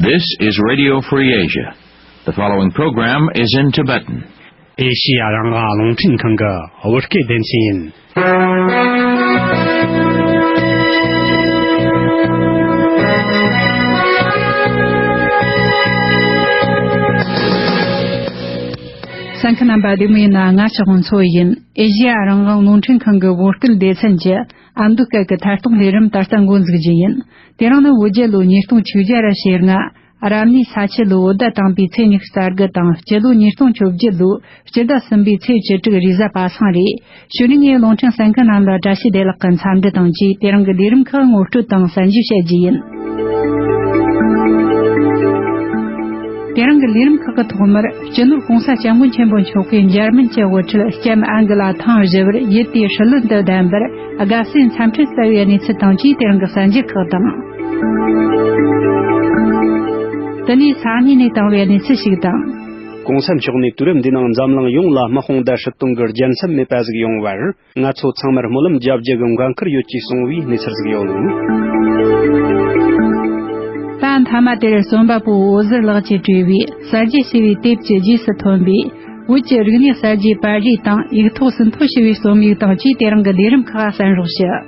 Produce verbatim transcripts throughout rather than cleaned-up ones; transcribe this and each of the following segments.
This is Radio Free Asia. The following program is in Tibetan. ཨེ་ཤི་ཡ་རང་དབང་རླུང་འཕྲིན་ཁང་གི་བོད་སྐད་སྡེ་ཚན་ཡིན། གསན་མཁན་རྣམ་པ་བདེ་མོ་ཡིན་ན། ང་ཞོགས་ཀུན་འཚོ་ཡིན། ཨེ་ཤི་ཡ་རང་དབང་རླུང་འཕྲིན་ཁང་གི་བོད་སྐད་སྡེ་ཚན་གྱི་ཨ་མདོ་སྐད་ཀྱི་ཐད་གཏོང་ལས་རིམ་ད་ལྟ་འགོ་འཛུགས་རྒྱུ་ཡིན། དེ་རིང་ནི་བོད་རྒྱལ་ལོ་ཉིས་སྟོང་བཅོ་བརྒྱད་ར་ཕྱེད་ལྔ། རབ་གནས་ས་ཁྱི་ལོ་འུར་ཟླ་དང་པོའི་ཚེས་ཉི་ཤུ་རྩ་དགུ་དང་། སྤྱི་ལོ་ཉིས་སྟོང་བཅོ་བརྒྱད་ལོའི་སྤྱི་ཟླ་གསུམ་པའི་ཚེས་བཅུ་དྲུག་རེས་གཟའ་པ་སངས་རེད། གཞུག་ནས་ངས་རླུང་འཕྲིན་གསན་མཁན་རྣམས་ལ་བཀྲ་ཤིས་བདེ་ལེགས་ཀྱི་འཚམས་འདྲི་དང་བཅས། དེ་རིང་གི་ལས་རིམ་ཁག་ངོ་སྤྲོད་དང་གསན་རྒྱུ་བྱ་རྒྱུ་ཡིན། དེ་རིང་གི་ལས་རིམ་ཁག་གི་ཐོག་མར་སྤྱི་ནོར་༸གོང་ས་༸སྐྱབས་མགོན་ཆེན་པོ་མཆོག་གིས་འཇར་མན་གྱི་དབུ་ཁྲིད་ལྕམ་ཨན་གི་ལ་ཐང་བཞི་པར་ཡུལ་དེའི་སྲིད་བློན་དུ་གདན་པར་དགའ་བསུའི་འཚམས་འཕྲིན་བསྩལ་བའི་གནས་ཚུལ་དང་བཅས། དེ་རིང་གི་གསར་འགྱུར་ཁག་དང་། དེ་ནས་ས་གནས་ནས་བཏང་བའི་གནས་ཚུལ་ཞིག་དང་། གོང་ས་མཆོག་ནས་དུས་རབས་འདིའི་ནང་འཛམ་གླིང་ཡོངས་ལ་དམག་དཔུང་དང་སྲིད་དོན་གྱི་རྒྱལ་མཚམས་མེད་པ་ཟིག་ཡོང་བར། ང་ཚོ་ཚང་མར་སྨོན་ལམ་རྒྱབ་རྒྱུ་གི་འགན་ཁུར་ཡོད་ཅེས་གསུངས་པའི་གནས་ཚུལ་ཟིག་ཡོད། ད་མཐའ་མ་དེར་རྩོམ་པ་པོ་འོད་ཟེར་ལགས་ཀྱིས་བྲིས་པའི་གསར་བརྗེ་ཞེས་པའི་དེབ་ཀྱི་རྗེས་སུ་ཐོན་པའི་བོད་ཀྱི་རིག་གནས་གསར་བརྗེའི་པར་རིས་དང་། ཡིག་ཐོག་ཟིན་ཐོ་ཞེས་པའི་རྩོམ་ཡིག་དང་བཅས། དེ་རིང་གི་ལས་རིམ་ཁག་གསན་རོགས་ཞུ།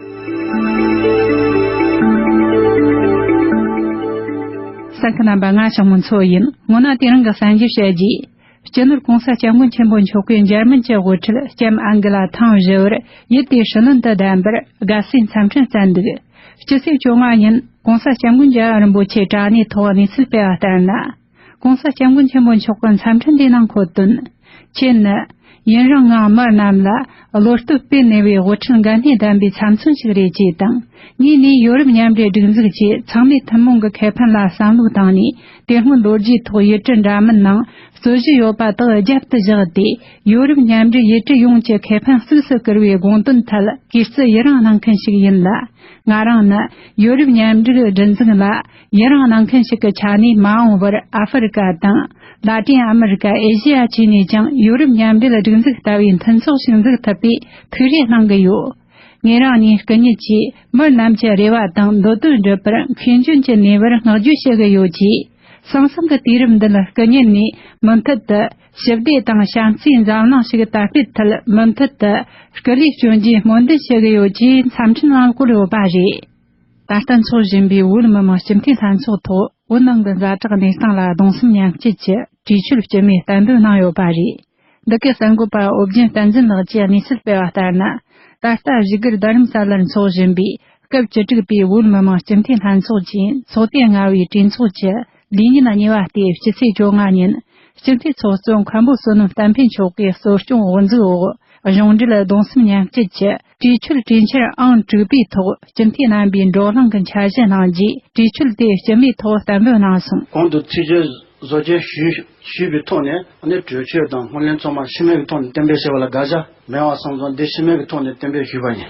གསན་མཁན་རྣམ་པ། ང་ཞོགས་མོ་མཚོ་ཡིན། སྔོན་ན་དེ་རིང་གི་གསར་འགྱུར་བཤད་རྗེས། སྤྱི་ནོར་༸གོང་ས་༸སྐྱབས་མགོན་ཆེན་པོ་མཆོག་གིས་འཇར་མན་གྱི་དབུ་ཁྲིད་ལྕམ་ཨན་གི་ལ་ཐང་བཞི་པར་ཡུལ་དེའི་སྲིད་བློན་དུ་གདན་པར་དགའ་བསུའི་འཚམས་འཕྲིན་བསྩལ་འདུག། སྤྱི་ཚེས་བཅོ་ལྔ་ཉིན་༸གོང་ས་༸སྐྱབས་མགོན་རྒྱལ་བ་རིན་པོ་ཆེའི་དྲ་གནས་ཐོག་གནས་ཚུལ་སྤེལ་བ་ལྟར་ན། ༸གོང་ས་༸སྐྱབས་མགོན་ཆེན་པོ་མཆོག་གི་འཚམས་འཕྲིན་དེའི་ནང་འཁོད་དོན། ཁྱེད་ནི་ཡུན་རིང་ངང་མི་རྣམས་ལ་བློ་སྟོབས་སྤེལ་ནུས་པའི་དབུ་ཁྲིད་འགན་སྣེ་ལྡན་པའི་ཚབ་མཚོན་ཞིག་རེད་ཅེས་དང་། ངས་ནས་ཡོ་རོབ་མཉམ་འབྲེལ་སྒྲིག་འཛུགས་ཀྱིས་ཚང་མས་ཐུན་མོང་གི་ཁེ་ཕན་ལ་བསམ་བློ་བཏང་ནས། དེ་སྔོན་ལོ་རྒྱུས་ཐོག་ཡུལ་གྲུ་འདྲ་མིན་ནང་རྩོད་གཞི་ཡོད་པ་དག་རྒྱབ་ཏུ་བཞག་སྟེ། ཡོ་རོབ་མཉམ་འབྲེལ་ཡུལ་གྲུ་ཡོངས་ཀྱི་ཁེ་ཕན་གཙིགས་སུ་བཀུར་བའི་དགོངས་དོན་ཐད་གུས་བརྩི་ཡི་རང་གནང་མཁན་ཞིག་ཡིན་ལ། ང་རང་ནི་ཡོ་རོབ་མཉམ་འབྲེལ་སྒྲིག་འཛུགས་ལ་ཡི་རང་གནང་མཁན་ཞིག་གི་ཆ་ནས། མ་འོངས་པར་ཨ་ཧྥེ་རི་ཀ་དང་། ལ་ཏིན་ཨ་མེ་རི་ཀ། ཨེ་ཤེ་ཡ་བཅས་ནས་ཀྱང་ཡོ་རོབ་མཉམ་འབྲེལ་སྒྲིག་འཛུགས་ལྟ་བུའི་མཐུན་ཚོགས་ཤིག་འཛུགས་ཐུབ་པའི་ཐུགས་རེ་གནང་གི་ཡོད། ངེད་རང་གཉིས་སྐུ་ཉིད་ཀྱིས་མི་རྣམས་ཀྱི་རེ་བ་དང་འདོད་དོན་འགྲུབ་པར་མཁས་འཇོན་གྱི་ནུས་པར་བསྔགས་བརྗོད་ཞུ་གི་ཡོད་ཅེས། སང་སང་གི་དུས་རབས་འདི་ལ་སྐུ་ཉིད་ནས་མུ་མཐུད་དུ་ཞི་བདེ་དང་བྱམས་བརྩེའི་འཛམ་གླིང་ཞིག་དར་སྤེལ་ཐད་མུ་མཐུད་དུ་སྐུ་ལས་བསྐྱོན་རྒྱུའི་སྨོན་འདུན་ཞུ་གི་ཡོད་ཅེས་འཚམས་འཕྲིན་གནང་བཀོད་ཡོད་པ་རེད། ད་ལྟ་འཚོགས་བཞིན་པའི་བོད་མི་མང་སྤྱི་འཐུས་ལྷན་ཚོགས་ཐོག་བོད་ནང་གི་ཛ་དྲག་གནས་སྟངས་ལ་གདུང་སེམས་མཉམ་སྐྱེད་ཀྱི་གྲོས་ཆོད་སྤྱི་མོས་གཏན་འབེབས་གནང་ཡོད་པ་རེད། འདི་གའི་གསར་འགོད་པ་ཨོ་རྒྱན་བསྟན་འཛིན་ལགས་ཀྱིས་གནས་ཚུལ་སྤེལ་བ་ལྟར་ན། ད་ལྟ་བཞུགས་སྒར་རྡ་རམ་ས་ལར་འཚོགས་བཞིན་པའི་སྐབས་བཅུ་དྲུག་པའི་བོད་མི་མང་སྤྱི་འཐུས་ལྷན་ཚོགས་ཀྱི་ཚོགས་ཐེངས་ལྔ་པའི་གྲོས་ཚོགས་ཀྱི་ལས་ཉིན་གཉིས་པ་སྟེ། སྤྱི་ཚེས་བཅོ་ལྔ་ཉིན་སྤྱི་འཐུས་ཚོགས་གཙོ་མཁན་པོ་བསོད་ནམས་བསྟན་འཕེལ་མཆོག་གིས་གཙོ་སྐྱོང་དབུ་འཛུགས་འོག་གཞུང་འབྲེལ་གདུང་སེམས་མཉམ་སྐྱེད་ཀྱི་གྲོས་ཆོད་གྲོས་འཆར་ཨང་དྲུག་པའི་ཐོག་སྤྱི་འཐུས་རྣམ་པས་བགྲོ་གླེང་གི་འཆར་གཞི་གནང་རྗེས། གྲོས་ཆོད་དེ་སྤྱི་མོས་ཐོག་གཏན་འབེབས་གནང་སོང་། གོང་དུ་ཐུགས་རྗེ་བཟོ་བཅོས་ཞུས་ཞུས་པའི་ཐོག་ནས། ཨ་ནི་གྲོས་ཆོད་དང་སྔོན་གླེང་ཚང་མ་ཕྱི་མིག་གི་ཐོག་ནས་གཏན་འབེབས་བྱས་པ་ལ་དགག་བྱ་མེད་པ་སོང་ཙང་། འདི་ཕྱི་མིག་གི་ཐོག་ནས་གཏན་འབེབས་ཞུས་པ་ཡིན།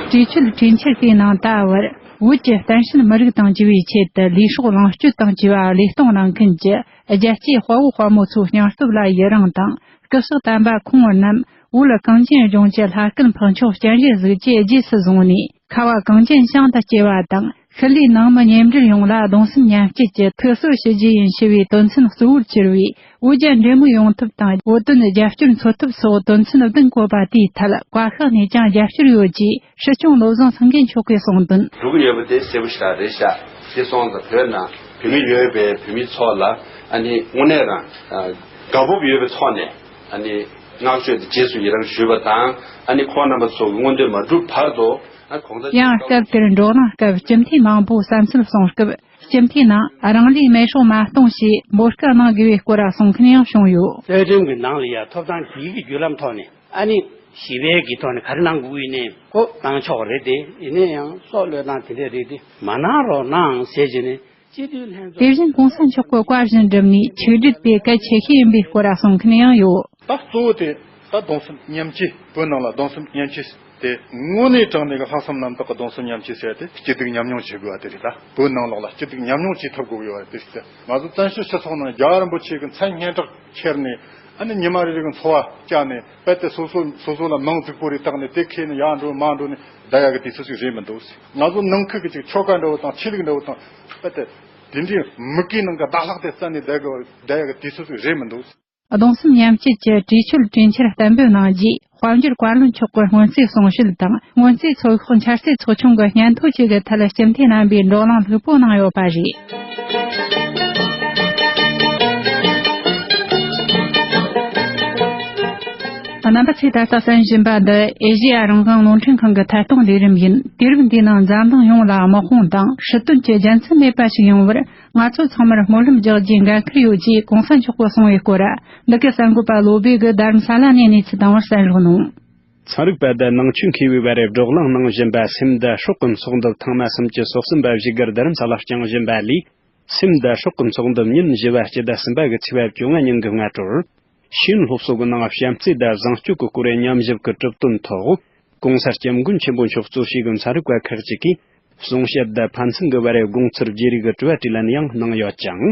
གྲོས་ཆོད་གྲོས་འཆར་དེའི་ནང་ད་བར་བོད་ཀྱི་བསྟན་སྲིད་མི་རིགས་དང་བཅས་པའི་ཆེད་དུ་ལས་སྲོག་ལོངས་སྤྱོད་དང་བཅས་པ་བློས་གཏོང་གནང་མཁན་གྱི་རྒྱལ་གཅེས་དཔའ་བོ་དཔའ་མོ་ཚོའི་སྙིང་སྟོབས་ལ་ཡི་རང་དང་། སྐུ་ཞབས་དམ་པ་ཁོང་རྣམས་བོད་གངས་ཅན་ལྗོངས་ཀྱི་ལྷ་སྐལ་འཕགས་མཆོག་སྤྱན་རས་གཟིགས་ཀྱིས་རྗེས་སུ་བཟུང་ནས། ཁ་བ་གངས་ཅན་ཞིང་དུ་སྐྱེ་བ་དང་། ཤུལ་ལུས་ནང་མི་གཉེན་འབྲེལ་ཡོངས་ལ་གདུང་སེམས་མཉམ་སྐྱེད་ཀྱི་ཐུགས་གསོ་ཞུ་རྒྱུ་ཡིན་ཞེས་པའི་དོན་ཚན་གཙོ་བོར་གྱུར་བའི་བོད་རྒྱ་འབྲེལ་མོལ་ཡོང་ཐབས་དང་། བོད་དོན་རྒྱབ་སྐྱོར་འཚོལ་ཐབས་སོགས་དོན་ཚན་བདུན་བཀོད་པ་དེའི་ཐད། བཀའ་ཤག་ནས་ཀྱང་རྒྱབ་སྐྱོར་ཡོད་ཅེས་སྲིད་སྐྱོང་བློ་བཟང་སེང་གེ་མཆོག་གིས་གསུངས་དོན། འགྲོ་གི་ཡོད་པ་དེ་གསལ་པོ་ཞེ་དྲག་རེད་ཤག་དེ་སོང་ཙང་བོད་ནང་བོད་མི་ཡོད་པའི་བོད་མི་ཚོ་ལ། ཨ་ནི་དངོས་གནས་རང་དགའ་སྤོབས་ཡོད་པའི་ཐོག་ནས། ཨ་ནི་བསྔགས་བརྗོད་དང་རྗེས་སུ་ཡི་རང་ཞུས་པ་དང་། ཨ་ནི་ཁོང་རྣམ་པ་ཚོ་གི་མངོན་འདོད་མ་འགྲུབ་བར་དུ། ཨ་གོང་ས་ཡང་སྐབས་དེར་བགྲོ་གླེང་སྐབས་སྤྱི་འཐུས་མང་པོས་བསམ་ཚུལ་གསུངས་སྐབས། སྤྱི་འཐུས་ནང་རང་ལུས་མེ་སྲེག་མ་གཏོང་ཞེས་འབོད་སྐུལ་གནང་དགོས་པའི་སྐོར་གསུང་མཁན་ཡང་བྱུང་ཡོད། རྩ་ཁྲིམས་ཀྱི་ནང་ལ་ཡང་ཐོབ་ཐང་གི་ཡིག་གི་བརྒྱུད་ལམ་ཐོག་ནས། ཨ་ནི་ཞི་བའི་གི་ཐོག་ནས་ག་རེ་གནང་དགོས་ཀྱི་ཡིན་ནའི་ཁོ་གནང་ཆོག་རེད་དེ། ཡིན་ན་ཡང་སྲོག་བློས་བཏང་དེ་འདྲས་རེད་དེ། མ་གནང་རོགས་གནང་ཟེར་བྱས་ནས། དེ་བཞིན་གོང་ས་མཆོག་གི་བཀའ་བཞིན་བསྒྲུབས་ནས་ཆིག་སྒྲིལ་དེ་གལ་ཆེ་ཤོས་ཡིན་པའི་སྐོར་གསུང་མཁན་ཡང་ཡོད། ད་གཙོ་བོ་དེ་ད་གདུང་སེམས་མཉམ་སྐྱེད། བོད་ནང་ལ་གདུང་སེམས་མཉམ་སྐྱེད་དེ་དངོས་གནས་དྲང་གནས་ཀྱི་ལྷག་བསམ་རྣམ་དག་གི་གདུང་སེམས་མཉམ་སྐྱེད་ཟེར་ཏེ། སྐྱིད་སྡུག་མཉམ་མྱོང་བྱེད་དགོས་པ་དེ་རེད། ད་བོད་ནང་ལོགས་ལ་སྐྱིད་སྡུག་མཉམ་མྱོང་བྱེད་ཐུབ་དགོས་ཡོད་པ་དེ་རེད། ང་ཚོ་བཙན་བྱོལ་སྤྱི་ཚོགས་ནང་རྒྱལ་བ་རིན་པོ་ཆེ་གི་མཚན་སྙན་གྲགས་ཁྱེར་ནས། ཨ་ནི་ཉི་མ་རེ་རེ་གི་འཚོ་བ་བསྐྱལ་ནས། རྦད་དེ་སོ་སོ་སོ་སོ་ལ་མིང་རྫིག་པོ་རེ་བཏགས་ནས། དེ་ཁྱེར་ནས་ཡར་འགྲོ་མར་འགྲོ་ནས་བསྡད་ཡག་གི་དུས་ཚོད་ཅིག་རེད་མི་འདུག། ང་ཚོ་ནང་ཁུལ་གྱི་ཅིག་ཆོལ་ཁ་འདྲ་བོ་དང་ཆོས་ལུགས་འདྲ་བོ་དང་། རྦད་དེ་ དེ་འདྲའི་མི་གི་ནང་གི་ཟླ་ལྷག་དེ་རྩ་ནས་བསྡད་གི་བསྡད་ཡག་གི་དུས་ཚོད་ཟིག་རེད་མི་འདུག། གདུང་སེམས་མཉམ་སྐྱེད་ཀྱི་གྲོས་ཆོད་གྲོས་འཆར་གཏན་འབེབས་གནང་རྗེས། དཔལ་འབྱོར་བཀའ་བློན་མཆོག་གི་སྔོན་རྩིས་གསུང་བཤད་དང་། སྔོན་རྩིས་ཚོགས་ཤོག་འཆར་རྩིས་ཚོགས་ཆུང་གི་སྙན་ཐོ་བཅས་ཀྱི་ཐད་སྤྱི་འཐུས་རྣམ་པས་བགྲོ་གླེང་ལྷུག་པོ་གནང་ཡོད་པ་རེད། རྣམ་པ་ཚོས་ད་ལྟ་གསན་བཞིན་པ་འདི་ཨེ་ཤེ་ཡ་རང་དབང་རླུང་འཕྲིན་ཁང་གི་ཐད་གཏོང་ལས་རིམ་ཡིན། དུས་རབས་འདིའི་ནང་འཛམ་གླིང་ཡོངས་ལ་དམག་དཔུང་དང་སྲིད་དོན་གྱི་རྒྱལ་མཚམས་མེད་པ་ཞིག་ཡོང་བར། ང་ཚོ་ཚང་མར་སྨོན་ལམ་རྒྱག་རྒྱུའི་འགན་འཁུར་ཡོད་ཅེས་གོང་ས་མཆོག་གིས་གསུངས་པའི་སྐོར། འདི་གའི་གསར་འགོད་པ་བློ་བྷེ་གིས་རྡ་རམ་ས་ལ་ནས་གནས་ཚུལ་བཏང་བར་གསན་རོགས་གནང་། ཚན་རིག་པ་དང་ནང་ཆོས་མཁས་པའི་བར་བགྲོ་གླེང་གནང་བཞིན་པ། སེམས་དང་སྲོག་གི་ཚོགས་འདུ་ཐེངས་མ་སུམ་ཅུ་སོ་གསུམ་པ་བཞུགས་སྒར་རྡ་རམ་ས་ལར་བསྐྱངས་བཞིན་པ་ལས། སེམས་དང་སྲོག་གི་ཚོགས་འདུ་ཉིན་བཞི་པ་སྤྱི་ཟླ་གསུམ་པ་གི་ཚེས་པ་བཅོ་ལྔ་ཉིན་གྱི་སྔ་དྲོར། ཤེས་ཡོན་སློབ་གསོ་གི་ནང་བྱམས་བརྩེ་དང་བཟང་སྤྱོད་ཀྱི་སྐོར་ཉམས་ཞིབ་ཀྱི་གྲུབ་དོན་ཐོག ༸གོང་ས་༸སྐྱབས་མགོན་ཆེན་པོ་མཆོག་གཙོ་བྱས་ཀྱི་ཚན་རིག་པ་ཁག་ཅིག་གིས་གསུང་བཤད་དང་ཕན་ཚུན་གྱི་བར་དགོངས་ཚུལ་བརྗེ་རེས་ཀྱི་དྲི་བ་དྲིས་ལན་ཡང་གནང་ཡོད་ཅིང་།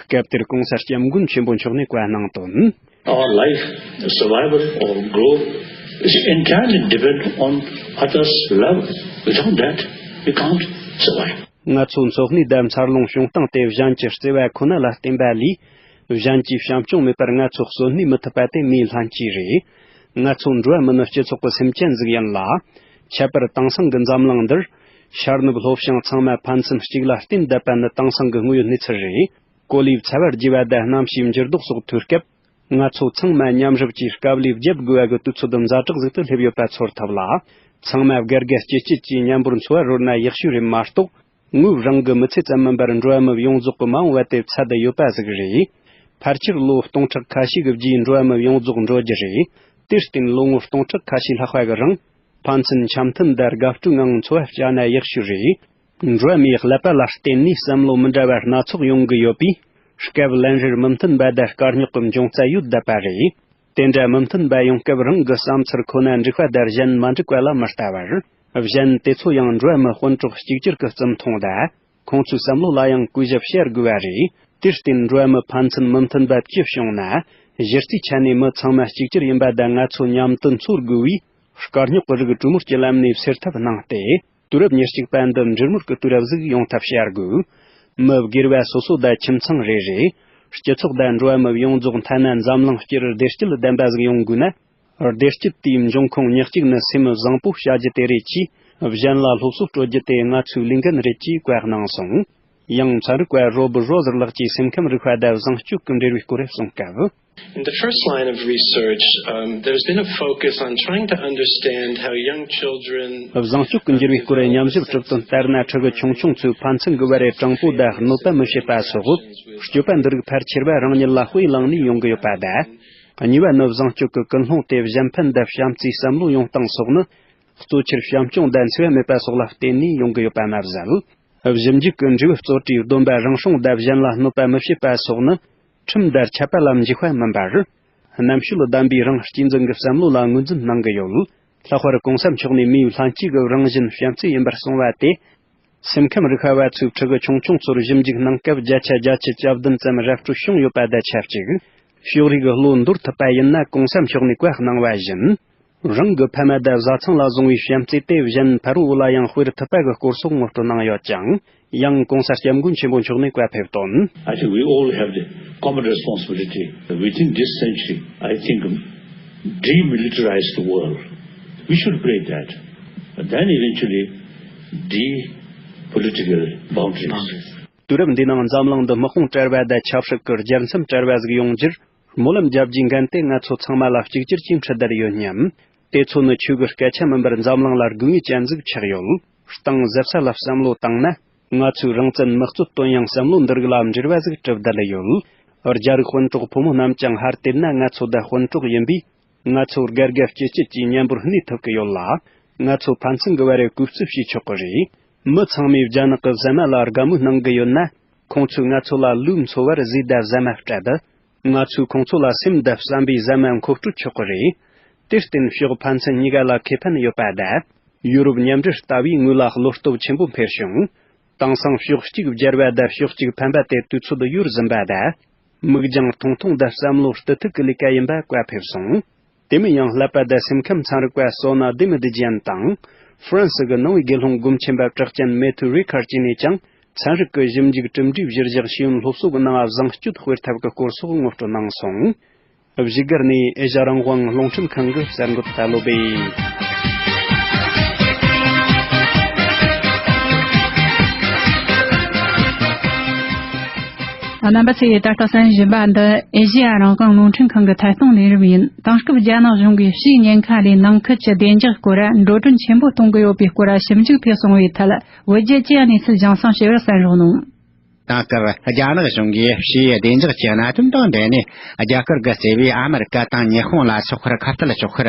སྐབས་དེར་༸གོང་ས་༸སྐྱབས་མགོན་ཆེན་པོ་མཆོག་ནས་བཀའ་གནང་དོན། Our life, survival or growth is entirely depend on others' love. Without that, we can't survive. ང་ཚོའི་འཚོ་གནས་དང་འཚར་ལོངས་བྱུང་སྟངས་དེ་གཞན་གྱི་བརྩེ་བ་ཁོ་ན་ལ་བརྟེན་པ་ལས། གཞན་གྱི་བྱམས་སྐྱོང་མེད་པར་ང་ཚོ་གསོན་གནས་མི་ཐུབ་པ་དེ་མིའི་ལྷན་སྐྱེས་རེད། ང་ཚོ་འགྲོ་བ་མི་ནི་སྤྱི་ཚོགས་ཀྱི་སེམས་ཅན་ཟིག་ཡིན་ལ། ཁྱད་པར་དེང་སང་གི་འཛམ་གླིང་འདིར། ཤར་ནུབ་ལྷོ་བྱང་ཚང་མ་ཕན་ཚུན་གཅིག་ལ་བརྟེན་བསྡད་པ་ནི་དེང་སང་གི་དངོས་ཡོད་གནས་ཚུལ་རེད། གོ་ལའི་ཚ་བ་རྒྱས་པ་དང་གནམ་གཤིས་འགྱུར་ལྡོག་སོགས་ཐོས་སྐབས། ང་ཚོ་ཚང་མ་མཉམ་རུབ་ཀྱིས་དཀའ་ལས་བརྒྱབ་དགོས་པ་གི་དུས་ཚོད་ཛ་དྲག་ཟིག་ཏུ་སླེབས་ཡོད་པ་ཚོར་ཐུབ་ལ། ཚང་མ་བརྒལ་དགའ་སྐྱིད་སྐྱིད་ཀྱིས་མཉམ་པོར་འཚོ་བ་རོལ་ན་ཡག་ཤོས་རེད་མ་གཏོགས། ངོས་རང་གི་མི་ཚེ་ཙམ་མིན་པར་འགྲོ་བ་མི་ཡོངས་རྫོགས་ཀྱི་མ་འོངས་པ་དེ་ཚད་ཡོད་པ་ཟིག་རེད། ཕལ་ཆེར་ལོ་སྟོང་ཕྲག་ཁ་ཤས་ཀྱི་རྗེས་འགྲོ་བ་མི་ཡོངས་རྫོགས་འགྲོ་རྒྱུ་རེད། དེར་བརྟེན་ལོ་ངོ་སྟོང་ཕྲག་ཁ་ཤས་ལྷག་པ་གི་རིང་། ཕན་ཚུན་འཆམ་མཐུན་དང་དགའ་སྤྲོའི་ངང་འཚོ་བ་བསྐྱལ་ན་ཡག་ཤོས་རེད། འགྲོ་བ་མིའི་ཀླད་པ་ལ་བརྟེན་ནས་བསམ་བློ་མི་འདྲ་བ་སྣ་ཚོགས་ཡོང་གི་ཡོད་པས། སྐབས་ལན་རེར་མི་མཐུན་པ་དང་དཀའ་རྙོག་གི་འབྱུང་རྩ་ཡོད་བསྡད་པ་རེད། དེ་འདྲ་མི་མཐུན་པ་ཡོང་སྐབས་རང་གི་བསམ་ཚུལ་ཁོ་ན་འགྲིག་པ་དང་གཞན་མ་འགྲིག་པ་ལ་མི་ལྟ་བར། གཞན་དེ་ཚོ་ཡང་འགྲོ་བ་མི་དཔོན་གྲོགས་གཅིག་གྱུར་གྱི་བརྩི་མཐོང་དང་། ཁོང་ཚོའི་བསམ་བློ་ལ་ཡང་གུས་ཞབས་བྱ་དགོས་པ་རེད། དེར་བརྟེན་འགྲོ་བ་མི་ཕན་ཚུན་མི་མཐུན་པ་ཅི་བྱུང་ན། གཞི་རྩའི་ཆ་ནས་མི་ཚང་མ་གཅིག་གྱུར་ཡིན་པ་དང་ང་ཚོ་མཉམ་དུ་འཚོ་དགོས་པས། དཀའ་རྙོག་གི་རིགས་གྲོས་མོལ་གྱི་ལམ་ནས་སེལ་ཐབས་གནང་སྟེ། དུས་རབས་ཉེར་གཅིག་པ་འདི་འབྲེལ་མོལ་གྱི་དུས་རབས་ཟིག་ཡོང་ཐབས་བྱ་དགོས། མི་སྒེར་བ་སོ་སོ་དང་ཁྱིམ་ཚང་རེ་རེ། སྤྱི་ཚོགས་དང་འགྲོ་བ་མི་ཡོངས་རྫོགས་ཐ་ན་འཛམ་གླིང་སྤྱིར་བདེ་སྐྱིད་ལྡན་པ་ཟིག་ཡོང་དགོས་ན། བདེ་སྐྱིད་དེའི་འབྱུང་ཁུངས་ཉག་གཅིག་ནི་སེམས་བཟང་པོ་བྱ་རྒྱུ་དེ་རེད་ཅེས། གཞན་ལ་སློབ་གསོ་སྤྲོད་རྒྱུ་དེ་ང་ཚོའི་ལས་འགན་རེད་ཅེས་བཀའ་གནང་སོང་། ཡང་ཚན་རིག་པ་རོ་བུ་རོ་ཟེར་ལགས་ཀྱིས་སེམས་ཁམས་རིག་པ་དང་བཟང་སྤྱོད་ཀྱི་འབྲེལ་བའི་སྐོར་གསུངས་སྐབས། In the first line of research, um, there's been a focus on trying to understand how young children བཟང་སྤྱོད་ཀྱི་འགྱུར་བའི་སྐོར་ཉམས་ཞིབ་གྲུབ་དོན་ལྟར་ན། ཕྲུ་གུ་ཆུང་ཆུང་ཚོས་ཕན་ཚུན་གྱི་བར་དྲང་པོ་དང་གནོད་པ་མི་བྱེད་པ་སོགས། སྤྱོད་པ་འདི་རིགས་ཕལ་ཆེར་བ་རང་ཉིད་ལ་དཔེ་བླངས་ནས་ཡོང་གི་ཡོད་པ་དང་། གཉིས་པ་ནི་བཟང་སྤྱོད་ཀྱི་ཀུན་སློང་དེ་གཞན་ཕན་དང་བྱམས་བརྩེའི་བསམ་བློ་ཡོང་སྟངས་སོགས་ནི། གཙོ་ཆེར་བྱམས་སྐྱོང་དང་འཚེ་བ་མེད་པ་སོགས་ལ་བརྟེན་ནས་ཡོང་གི་ཡོད་པ་མ་ཟད། ཞིབ་འཇུག་གི་འབྲས་བུ་གཙོ་གྲས་སྡོམ་པ་རང་སྲུང་དང་གཞན་ལ་གནོད་པ་མི་བྱེད་པ་སོགས་ནི། ཁྲིམས་དང་ཆད་པ་ལ་འཇིགས་པ་མིན་པར། རྣམ་དཔྱོད་ལྡན་པའི་རང་གཅེས་འཛིན་གྱི་བསམ་བློ་ལ་ངོས་འཛིན་གནང་གི་ཡོད། ལྷག་པར་གོང་ས་མཆོག་ནས་མིའི་ལྷན་སྐྱེས་ཀྱི་རང་བཞིན་བྱམས་བརྩེ་ཡིན་པར་གསུངས་པ་དེ། སེམས་ཁམས་རིག་པ་བ་ཚོས་ཕྲུ་གུ་ཆུང་ཆུང་ཚོར་ཞིབ་འཇུག་གནང་སྐབས་བརྒྱ་ཆ་བརྒྱད་ཅུ་གྱ་བདུན་ཙམ་ར་སྤྲོད་བྱུང་ཡོད་པ་དང་ཆབས་ཅིག་ཕྱོགས་རིས་ཀྱི་བློ་འདོར་ཐུབ་པ་ཡིན་ན། གོང་ས་མཆོག་ནས་བཀའ་གནང་བ་བཞིན། རང་གི་ཕ་མ་དང་བཟའ་ཚང་ལ་བཟུང་བའི་བྱམས་བརྩེ་དེ་གཞན་ཕ་རོལ་པོ་ལ་ཡང་སྤེལ་ཐུབ་པ་གི་སྐོར་སོགས་ངོ་སྤྲོད་གནང་ཡོད་ཅིང་། ཡང་གོང་ས་སྐྱབས་མགོན་ཆེན་པོ་མཆོག་ནས་བཀའ་ཕེབས་དོན། I think we all have the common responsibility within this century. I think demilitarize the world. We should play that. And then eventually depolitical boundaries. དུས་རབས་འདིའི་ནང་འཛམ་གླིང་འདི་དམག་དཔུང་བྲལ་བ་དང་ཆབ་སྲིད་ཀྱི་རྒྱལ་མཚམས་བྲལ་བ་ཟིག་ཡོང་རྒྱུར། སྨོན་ལམ་རྒྱབ་རྒྱུའི་འགན་དེ་ང་ཚོ་ཚང་མ་ལ་གཅིག་གྱུར་གྱིས་འཁྲི་བསྡད་ཡོད་སྙམ། དེ་ཚོ་ནི་ཆོས་ཀྱི་སྐད་ཆ་མིན་པར་འཛམ་གླིང་ལ་དགོས་ངེས་ཅན་ཟིག་ཆགས་ཡོད། གཏིང་ཟབ་ས་ལ་བསམ་བློ་བཏང་ན། ང་ཚོའི་རང་བཙན་མི་རྩོད་དོན་ཡང་བསམ་བློ་འདི་རིགས་ལ་འབྲེལ་བ་ཟིག་གྲུབ་བསྡད་ཡོད། རྒྱ་རིགས་དཔོན་གྲོགས་ཕོ་མོ་རྣམས་ཀྱང་ཧར་བལྟས་ན་ང་ཚོ་དང་དཔོན་གྲོགས་ཡིན་པས། ང་ཚོ་དགའ་དགའ་སྐྱིད་སྐྱིད་ཀྱིས་མཉམ་པོར་གནས་ཐུབ་ཀྱི་ཡོད་ལ། ང་ཚོ་ཕན་ཚུན་གྱི་བར་གུས་བརྩི་བྱེད་ཆོག་གི་རེད། མི་ཚང་མས་རྒྱ་ནག་གི་ཟ་མ་ལ་དགའ་མོས་གནང་གི་ཡོད་ན། ཁོང་ཚོས་ང་ཚོ་ལ་ལུས་འཚོ་བར་ཟས་དང་ཟ་མ་སྤྲད། ང་ཚོས་ཁོང་ཚོ་ལ་སེམས་དང་བསམ་པའི་ཟ་མ་མཁོ་སྤྲོད་ཆོག་གི་རེད། དེར་བརྟེན་ཕྱོགས་ཕན་ཚུན་གཉིས་ཀ་ལ་ཁེ་ཕན་ཡོད་པ་དང་། ཡུ་རོབ་མཉམ་འབྲེལ་ལྟ་བུའི་ངོས་ལ་བློ་སྟོབས་ཆེན་པོ་འཕེལ་བྱུང་། དེང་སང་ཕྱོགས་གཅིག་སྦྱར་བ་དང་ཕྱོགས་གཅིག་ཕན་པ་དེ་དུས་ཚོད་ཡོལ་ཟིན་པ་དང་། མིག་རྒྱང་ཐུང་ཐུང་དང་བསམ་བློ་རྟུལ་ཐུག་གི་ལས་ཀ་ཡིན་པ་བཀའ་ཕེབས་སོང་། དེ་མིན་ཡང་ཀླད་པ་དང་སེམས་ཁམས་ཚན་རིག་པ་སོ་ན་ཌི་མི་ཌི་ཇི་ཡན་དང་། ཧྥ་རན་སི་གི་ནང་པའི་དགེ་སློང་སྒོམ་ཆེན་པ་གྲགས་ཅན་མེ་ཐུ་རི་ཁར་གྱིས་ནས་ཀྱང་། ཚན་རིག་གི་ཞིབ་འཇུག་གྲུབ་འབྲས་གཞིར་བཞག་ཤེས་ཡོན་སློབ་གསོ་གི་ནང་བཟང་སྤྱོད་སྤེལ་ཐབས་ཀྱི་སྐོར་སོགས་ངོ་སྤྲོད་གནང་སོང་། བཞུགས་སྒར་ནས་ཨེ་ཤ་རང་དབང་རླུང་འཕྲིན་ཁང་གི་གསར་འགོད་པ་བློ་བྷེ། རྣམ་པ་ཚོས་ད་ལྟ་གསན་བཞིན་པ་འདི་ཨེ་ཤེ་ཡ་རང་དབང་རླུང་འཕྲིན་ཁང་གི་ཐད་གཏོང་ལས་རིམ་ཡིན། དེང་སྐབས་རྒྱ་ནག་གཞུང་གིས་ཕྱིའི་ཉེན་ཁ་ལས་ནང་ཁུལ་གྱི་བདེ་འཇགས་སྐོར་འགྲོ་གྲོན་ཆེན་པོ་གཏོང་གི་ཡོད་པའི་སྐོར་ཞིབ་འཇུག་ཐེངས་སོང་བའི་ཐད། བོད་རྒྱ་བཅས་གནས་ཚུལ་རྒྱང་སྲིང་ཞུ་བར་གསན་རོགས་གནང་། དེང་སྐབས་རྒྱ་ནག་གཞུང་གིས་ཕྱིའི་བདེ་འཇགས་ཀྱི་གནད་དོན་དང་འབྲེལ་ནས། རྒྱ་གར་གྱིས་གཙོས་པའི་ཨ་མེ་རི་ཀ་དང་ཉི་ཧོང་ལ་སོགས་པར་ཁ་གཏད་གཅོག་ཁར་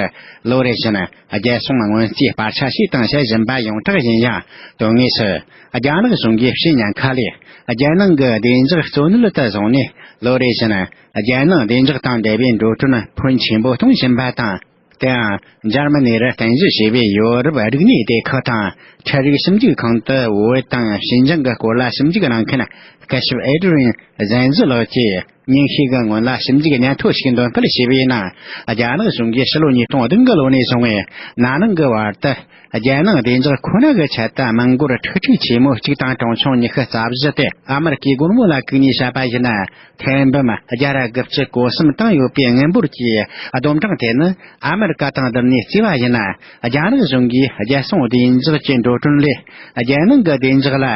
ལོ་རེ་བཞིན་རྒྱལ་སྲུང་སྔོན་རྩིས་སྤར་ཆ་བྱས་དང་བྱེད་བཞིན་པ་ཡོངས་གྲགས་ཡིན་ཡང་། དོན་དངོས་སུ་རྒྱ་ནག་གཞུང་གིས་ཕྱིའི་ཉེན་ཁ་ལས་རྒྱལ་ནང་གི་བདེ་འཇགས་གཙོ་གནད་དུ་བཟུང་ནས། ལོ་རེ་བཞིན་རྒྱལ་ནང་བདེ་འཇགས་དང་འབྲེལ་བའི་འགྲོ་གྲོན་ཕོན་ཆེན་པོ་གཏོང་བཞིན་པ་དང་། དེའང་འཇར་མ་ནི་རུ་རྟེན་གཞི་བྱས་པའི་ཡོ་རོབ་རིག་གནས་སྡེ་ཁག་དང་ཁྲལ་རིག་ཞིབ་འཇུག་ཁང་དུ་བོད་དང་ཞིན་ཅང་གི་སྐོར་ལ་ཞིབ་འཇུག་གནང་མཁན་སྐུ་ཞབས་ཨེ་ཌི་རིན་ཟན་ཛི་ལགས་ཀྱིས། ཉིན་ཤས་ཀྱི་སྔོན་ལ་ཞིབ་འཇུག་སྙན་ཐོ་ཞིག་འདོན་སྤེལ་བྱས་པའི་ནང་། རྒྱ་ནག་གཞུང་གིས་ཕྱི་ལོ་ཉིས་སྟོང་བདུན་གི་ལོ་ནས་བཟུང་བའི་ན་ནིང་གི་བར་དུ། རྒྱལ་ནང་བདེ་འཇགས་ཁོ་ན་གི་ཆེད་དུ་སྨན་སྒོར་ཁྲི་ཕྲུག་ཆེན་མོ་གཅིག་དང་གྲངས་ཆུང་ཉི་ཤུ་རྩ་བཞི་དེ་ཨ་མེ་རི་ཀའི་སྒོར་མོ་ལ་བཀུག་ནས་བཤད་པ་ཡིན་ན། ཐེར་འབུམ་བརྒྱ་དགུ་བཅུ་གོ་གསུམ་བཏང་ཡོད་པའི་དངུལ་འབོར་གྱི་བསྡོམས་གྲངས་དེ་ནི། ཨ་མེ་རི་ཀ་དང་བསྡུར་ནས་བརྩིས་པ་ཡིན་ན། རྒྱ་ནག་གཞུང་གིས་རྒྱལ་སྲུང་བདེ་འཇགས་ཀྱི་འགྲོ་གྲོན་ལས་རྒྱལ་ནང་གི་བདེ་འཇགས་ལ།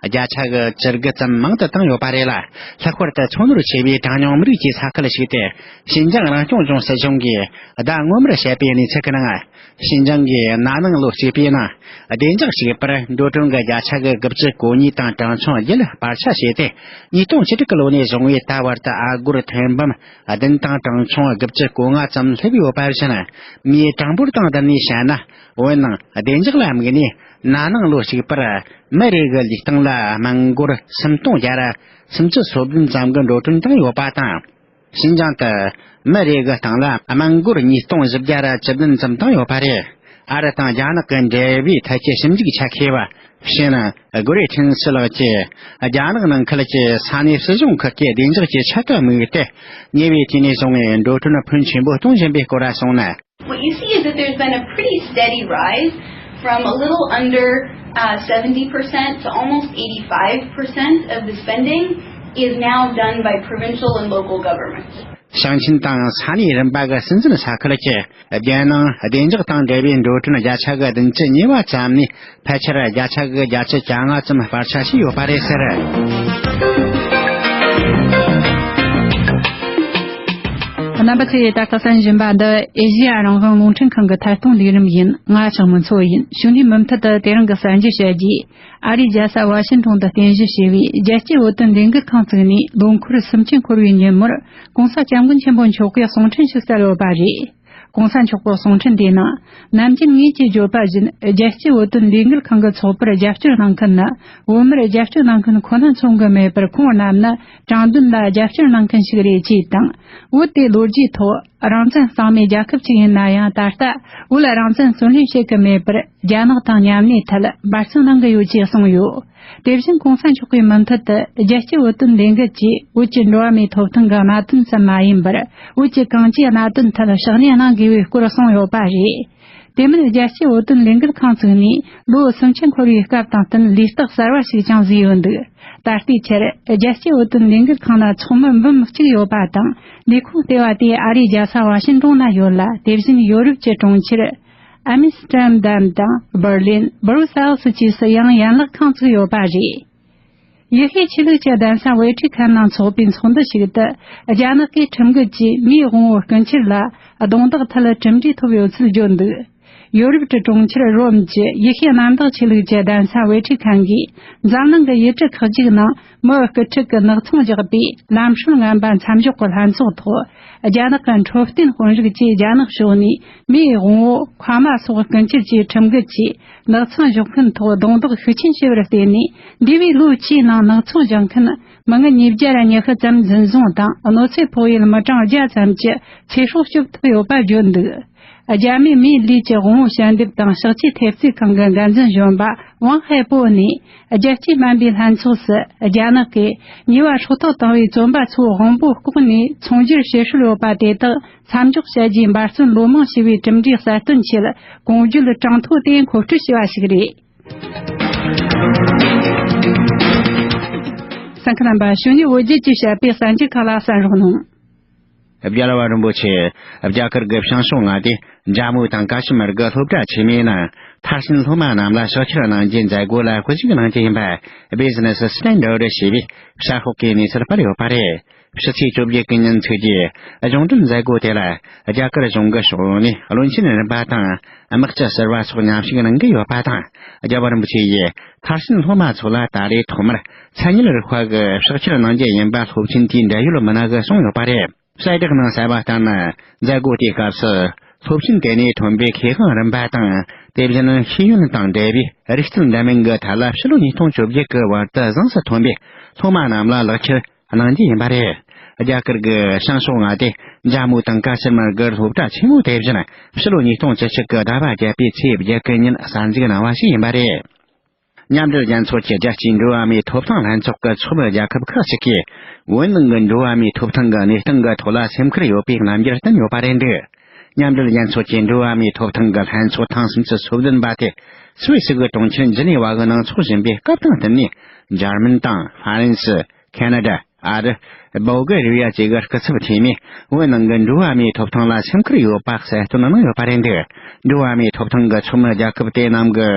བརྒྱ་ཆ་གི་བཅུ་དགུ་ཙམ་མང་དུ་བཏང་ཡོད་པ་རེད་ལ། ལྷག་པར་དུ་ཚོ་ནོར་ཆེ་བའི་གྲངས་ཉུང་མི་རིགས་ཀྱི་ས་ཁུལ་ཞིག་སྟེ། ཞིན་ཅང་རང་སྐྱོང་ལྗོངས་སྲིད་གཞུང་གིས་ཟླ་སྔོན་མར་བཤད་པའི་གནས་ཚུལ་གྱི་ནང་། ཞིན་ཅང་གིས་ན་ནིང་ལོ་གཅིག་པའི་ནང་བདེ་འཇགས་ཞིག་པར་འགྲོ་གྲོན་གྱི་བརྒྱ་ཆ་གི་དགུ་བཅུ་གོ་གཉིས་དང་གྲངས་ཆུང་བརྒྱད་སྤར་ཆ་བྱས་ཏེ། ཉིས་སྟོང་བཅུ་དྲུག་གི་ལོ་ནས་བཟུང་བའི་ད་བར་དུ་ཨ་སྒོར་ཐེར་འབུམ་བདུན་དང་གྲངས་ཆུང་དགུ་བཅུ་གོ་ལྔ་ཙམ་སླེབས་ཡོད་པ་བཞིན། མིའི་གྲངས་འབོར་དང་བསྡུར་ནས་བཤད་ན། བོད་ནང་བདེ་འཇགས་ལ་དམིགས་ནས། ན་ནིང་ལོ་གཅིག་པར་མི་རེ་གི་ལུས་སྟེང་ལ་སྨན་སྒོར་སུམ་སྟོང་བརྒྱ་ར་སུམ་ཅུ་སོ་བདུན་ཙམ་གྱི་འགྲོ་གྲོན་བཏང་ཡོད་པ་དང་། ཞིན་ཅང་དུ་མི་རེ་གི་སྟེང་ལ་སྨན་སྒོར་ཉིས་སྟོང་བཞི་བརྒྱ་ར་བཅུ་བདུན་ཙམ་བཏང་ཡོད་པ་རེད། ཨ་རི་དང་རྒྱ་ནག་གི་འབྲེལ་བའི་ཐད་ཀྱི་ཞིབ་འཇུག་ཆ་མཁས་པ་ཤིན་སྒོ་རེ་ཁྲིན་སི་ལགས་ཀྱིས། རྒྱ་ནག་ནང་ཁུལ་གྱི་ས་གནས་སྲིད་གཞུང་ཁག་གི་བདེ་འཇགས་ཀྱི་ཆེད་དུ་དམིགས་ཏེ། ཉེ་བའི་དུས་ནས་བཟུང་བའི་འགྲོ་གྲོན་ཕོན་ཆེན་པོ་གཏོང་བཞིན་པའི་སྐོར་གསུངས་ན། What you see is that there's been a pretty steady rise from a little under uh, seventy percent to almost eighty-five percent of the spending is now done by provincial and local governments. ཞིང་ཆེན་དང་ས་གནས་རིམ་པ་གི་སྲིད་འཛིན་ས་ཁུལ་གྱི་རྒྱལ་ནང་བདེ་འཇགས་དང་འབྲེལ་བའི་འགྲོ་གྲོན་བརྒྱ་ཆ་གི་བདུན་ཅུ་ཉེ་བ་ཙམ་ནས། ཕལ་ཆེར་བརྒྱ་ཆ་གི་བརྒྱད་ཅུ་གྱ་ལྔ་ཙམ་སྤར་ཆ་བྱས་ཡོད་པ་རེད་ཟེར། རྣམ་པ་ཚོས་ད་ལྟ་གསན་བཞིན་པ་འདི་ཨེ་ཤེ་ཡ་རང་དབང་རླུང་འཕྲིན་ཁང་གི་ཐད་གཏོང་ལས་རིམ་ཡིན། ང་ལྕགས་མོ་མཚོ་ཡིན། གཞུག་ནས་མུ་མཐུད་དུ་དེ་རིང་གི་གསར་འགྱུར་བཤད་རྒྱུས། ཨ་རིའི་རྒྱལ་ས་ཝ་ཤིན་ཏོན་དུ་རྟེན་གཞི་བྱས་པའི་རྒྱལ་སྤྱིའི་བོད་དོན་ལས་འགུལ་ཁང་བཙུགས་ནས་ལོ་འཁོར་སུམ་ཅུ་འཁོར་བའི་ཉིན་མོར། ྋགོང་ས་ྋསྐྱབས་མགོན་ཆེན་པོ་མཆོག་གིས་གསུང་འཕྲིན་ཞིག་བསྩལ་ཡོད་པ་རེད། ྋགོང་ས་མཆོག་གི་གསུང་འཕྲིན་དེའི་ནང་། ནམ་རྒྱུན་ངེད་ཀྱིས་བརྗོད་པ་བཞིན་རྒྱལ་སྤྱིའི་བོད་དོན་ལས་འགུལ་ཁང་གི་ཚོགས་པར་རྒྱབ་སྐྱོར་གནང་མཁན་ནི། བོད་མིར་རྒྱབ་སྐྱོར་གནང་མཁན་ཁོ་ན་མཚོན་གྱི་མེད་པར། ཁོང་རྣམས་ནི་དྲང་བདེན་ལ་རྒྱབ་སྐྱོར་གནང་མཁན་ཞིག་རེད་ཅེས་དང་། བོད་དེ་ལོ་རྒྱུས་ཐོག་རང་བཙན་གཙང་མའི་རྒྱལ་ཁབ་ཅིག་ཡིན་ན་ཡང་། ད་ལྟ་བོད་རང་བཙན་རྩོད་ལེན་བྱེད་ཀྱི་མེད་པར། རྒྱ་ནག་དང་མཉམ་ལས་ཐད་འབད་བརྩོན་གནང་གི་ཡོད་ཅེས་གསུངས་ཡོད། དེ་བཞིན་ྋགོང་ས་མཆོག་གིས་མུ་མཐུད་དུ་རྒྱལ་སྤྱིའི་བོད་དོན་ལས་འགུལ་གྱིས་བོད་ཀྱི་འགྲོ་བ་མིའི་ཐོབ་ཐང་གི་གནད་དོན་ཙམ་མ་ཡིན་པར། བོད་ཀྱི་གང་ཅིའི་གནད་དོན་ཐད་ཕྱག་ལས་གནང་དགོས་པའི་སྐོར་གསུངས་ཡོད་པ་རེད། དེ་མིན། རྒྱལ་སྤྱིའི་བོད་དོན་ལས་འགུལ་ཁང་བཙུགས་ནས་ལོ་སུམ་ཅུ་འཁོར་བའི་སྐབས་དང་བསྟུན་ལས་རྟགས་གསར་བ་ཞིག་ཀྱང་བཟོས་ཡོད་འདུག། ད་ལྟའི་ཆར་རྒྱལ་སྤྱིའི་བོད་དོན་ལས་འགུལ་ཁང་ལ་ཚོགས་མི་འབུམ་གཅིག་ཡོད་པ་དང་། ལས་ཁུངས་ལྟེ་བ་དེ་ཨ་རིའི་རྒྱལ་ས་ཝ་ཤིན་ཏོན་ན་ཡོད་ལ། དེ་བཞིན་ཡོ་རོབ་ཀྱི་གྲོང་ཁྱེར། ཨ་མི་སི་ཏྲམ་དང་། བྷར་ལིན། སྦུ་རུ་སེལ་སི་བཅས་སུ་ཡང་ཡན་ལག་ཁང་བཙུགས་ཡོད་པ་རེད། ཡེ་ཤུའི་ཆོས་ལུགས་ཀྱི་གདན་ས་ཝེ་ཊི་ཁན་ནང་འཚོགས་པའི་ཚོགས་འདུ་ཞིག་ཏུ། རྒྱ་ནག་གི་ཁྲིམས་འགལ་གྱིས་མིའི་དབང་བོ་རྐུ་འཁྱེར་ལ་རྡུང་རྡེག་ཐད་གྲུབ་འབྲས་ཐོབ་ཡོད་ཚུལ་བརྗོད་འདུག། ཡོ་རོབ་ཀྱི་གྲོང་ཁྱེར་རོམ་གྱི་ཡེ་ཤུའི་གནམ་བདག་ཆོས་ལུགས་ཀྱི་གདན་ས་ཝེ་ཊི་ཁན་གྱིས། འཛམ་གླིང་གི་ཡུལ་གྲུ་ཁག་ཅིག་ནང་མི་རྐུ་འཁྱེར་གྱི་ནག་ཚོང་རྒྱག་པའི་ལམ་སྲོལ་ངན་པ་མཚམས་འཇོག་གི་ལྷན་ཚོགས་ཐོག། རྒྱ་ནག་གི་འཕྲོད་བསྟེན་དཔོན་རིགས་ཀྱིས་རྒྱ་ནག་ཕྱོགས་ནས་མིའི་དབང་བོ་མཁལ་མ་སོགས་རྐུ་འཁྱེར་གྱི་ཁྲིམས་འགལ་གྱིས་ནག་ཚོང་འཇོག་མཁན་ཐོག་རྡུང་རྡེག་ཤུགས་ཆེན་བྱས་པར་བརྟེན་ནས། འདས་པའི་ལོ་བཅུའི་ནང་ནག་ཚོང་འཇོག་མཁན་མི་ངན་ཉིས་བརྒྱ་ཉི་ཤུ་ཙམ་འཛིན་བཟུང་དང་། གནོད་འཚེ་ཕོག་ཡུལ་མི་གྲངས་བརྒྱ་ཙམ་གྱི་ཚེ་སྲོག་སྐྱོབ་ཐུབ་ཡོད་པ་བརྗོད་འདུག། རྒྱ་མིས་མིའི་ལུས་ཀྱི་དབང་བོ་ཞལ་འདེབས་དང་ཕྱག་ཕྱིའི་ཐེབས་རྩའི་ཁང་གི་འགན་འཛིན་གཞོན་པ་ཝང་ཧའེ་པོ་ནས། རྒྱལ་སྤྱིའི་སྨན་པའི་ལྷན་ཚོགས་སུ་རྒྱ་ནག་གིས་ཉེས་པ་སྲོག་ཐོག་བཏང་བའི་བཙོན་པ་ཚོའི་དབང་པོ་ལྐོག་ནས་ཚོང་སྒྱུར་བྱེད་སྲོལ་ཡོད་པ་དེ་དག་མཚམས་འཇོག་བྱ་རྒྱུའི་འབད་བརྩོན་ལོ་མང་བྱས་པའི་གྲུབ་འབྲས་གསལ་སྟོན་ཆེད། གོང་བརྗོད་གྲངས་ཐོ་དེ་མཁོ་སྤྲོད་བྱས་པ་ཞིག་རེད། གསན་མཁན་རྣམ་པ། གཞུག་ནས་བོད་བརྒྱུད་ཀྱིས་བཤད་པའི་གསར་འགྱུར་ཁག་ལ་གསན་རོགས་གནང་། རྒྱལ་བ་རིན་པོ་ཆེ་རྒྱ་གར་གྱི་བྱང་ཕྱོགས་མངའ་སྡེ་ཇམ་མུ་དང་ཀ་ཤི་མིར་གྱི་སློབ་གྲྭ་ཆེན་མོའི་ནང་མཐར་ཕྱིན་སློབ་མ་རྣམས་ལ་ཕྱག་འཁྱེར་གནང་རྒྱུའི་མཛད་སྒོ་ལ་དབུ་བཞུགས་གནང་རྒྱུ་ཡིན་པ། Business Standard ཞེས་པའི་གསར་ཤོག་གིས་གནས་ཚུལ་སྤེལ་ཡོད་པ་རེད། ཕྱི་ཚེས་བཅོ་བརྒྱད་ཀྱི་ཉིན་ཚུགས་རྒྱུའི་གཞུང་འབྲེལ་མཛད་སྒོ་དེ་ལ་རྒྱ་གར་གཞུང་གི་ཕྱོགས་ནས་བློན་ཆེན་རིམ་པ་དང་དམག་སྤྱི་ཟུར་པ་སོགས་མཉམ་ཞུགས་གནང་གི་ཡོད་པ་དང་། རྒྱལ་བ་རིན་པོ་ཆེ་ཡིས་མཐར་ཕྱིན་སློབ་མ་ཚོ་ལ་ད་རེས་ཐོག་མར་མཚན་ཉིད་རིག་པ་གི་ཕྱག་འཁྱེར་གནང་རྒྱུ་ཡིན་པ་སློབ་ཆེན་དེའི་འབྲེལ་ཡོད་མི་སྣ་གིས་གསུངས་ཡོད་པ་རེད། གསལ་བསྒྲགས་ནང་གསལ་བ་ལྟར་ན། མཛད་སྒོ་དེའི་སྐབས་སུ་སློབ་ཆེན་དེ་ནས་ཐོན་པའི་མཁས་དབང་རིམ་པ་དང་། དེ་བཞིན་ཤེས་ཡོན་དང་འབྲེལ་བའི་རིག་རྩལ་འདྲ་མིན་གྱི་ཐད་ལ་ཕྱི་ལོ་ཉིས་སྟོང་བཅོ་བརྒྱད་ཀྱི་བར་དུ་གཟེངས་སུ་ཐོན་པའི་སློབ་མ་རྣམས་ལ་ལག་ཁྱེར་གནང་རྒྱུ་ཡིན་པ་རེད། རྒྱ་གར་གྱི་བྱང་ཕྱོགས་མངའ་སྡེ་ཇམ་མུ་དང་ཀ་ཤི་མིར་གྱི་སློབ་གྲྭ་ཆེན་མོ་དེ་བཞིན་ཕྱི་ལོ་ཉིས་སྟོང་བཅུ་གཅིག་གི་ཟླ་བ་བརྒྱད་པའི་ཚེས་བརྒྱད་ཀྱི་ཉིན་གསར་འཛུགས་གནང་བ་ཞིག་ཡིན་པ་རེད། མཉམ་འབྲེལ་རྒྱལ་ཚོགས་ཀྱི་རྒྱལ་སྤྱིའི་འགྲོ་བ་མིའི་ཐོབ་ཐང་ལྷན་ཚོགས་ཀྱི་ཚོགས་མི་རྒྱལ་ཁབ་ཁག་ཅིག་གིས་བོད་ནང་གི་འགྲོ་བ་མིའི་ཐོབ་ཐང་གི་གནས་སྟངས་ཀྱི་ཐོག་ལ་སེམས་ཁུར་ཡོད་པའི་རྣམ་འགྱུར་བསྟན་ཡོད་པ་རེད་འདུག། མཉམ་འབྲེལ་རྒྱལ་ཚོགས་ཀྱི་འགྲོ་བ་མིའི་ཐོབ་ཐང་གི་ལྷན་ཚོགས་ཐེངས་སུམ་ཅུ་སོ་བདུན་པ་དེ་སུད་སི་གི་གྲོང་ཁྱེར་ཇི་ནི་ཝ་གི་ནང་འཚོགས་བཞིན་པའི་སྐབས་དང་བསྟུན་ནས། འཇར་མན་དང་ཧྥ་རན་སི། ཁེ་ན་ཌ། ཨ་རི། སྦོ་གི་རི་ཡ་བཅས་ཀྱི་སྐུ་ཚབ་འཐུས་མིས་བོད་ནང་གི་འགྲོ་བ་མིའི་ཐོབ་ཐང་ལ་སེམས་ཁུར་ཡོད་པ་གསལ་སྟོན་གནང་ཡོད་པ་རེད་འདུག། འགྲོ་བ་མིའི་ཐོབ་ཐང་གི་ཚོགས་མི་རྒྱལ་ཁབ་དེ་རྣམས་ཀྱི་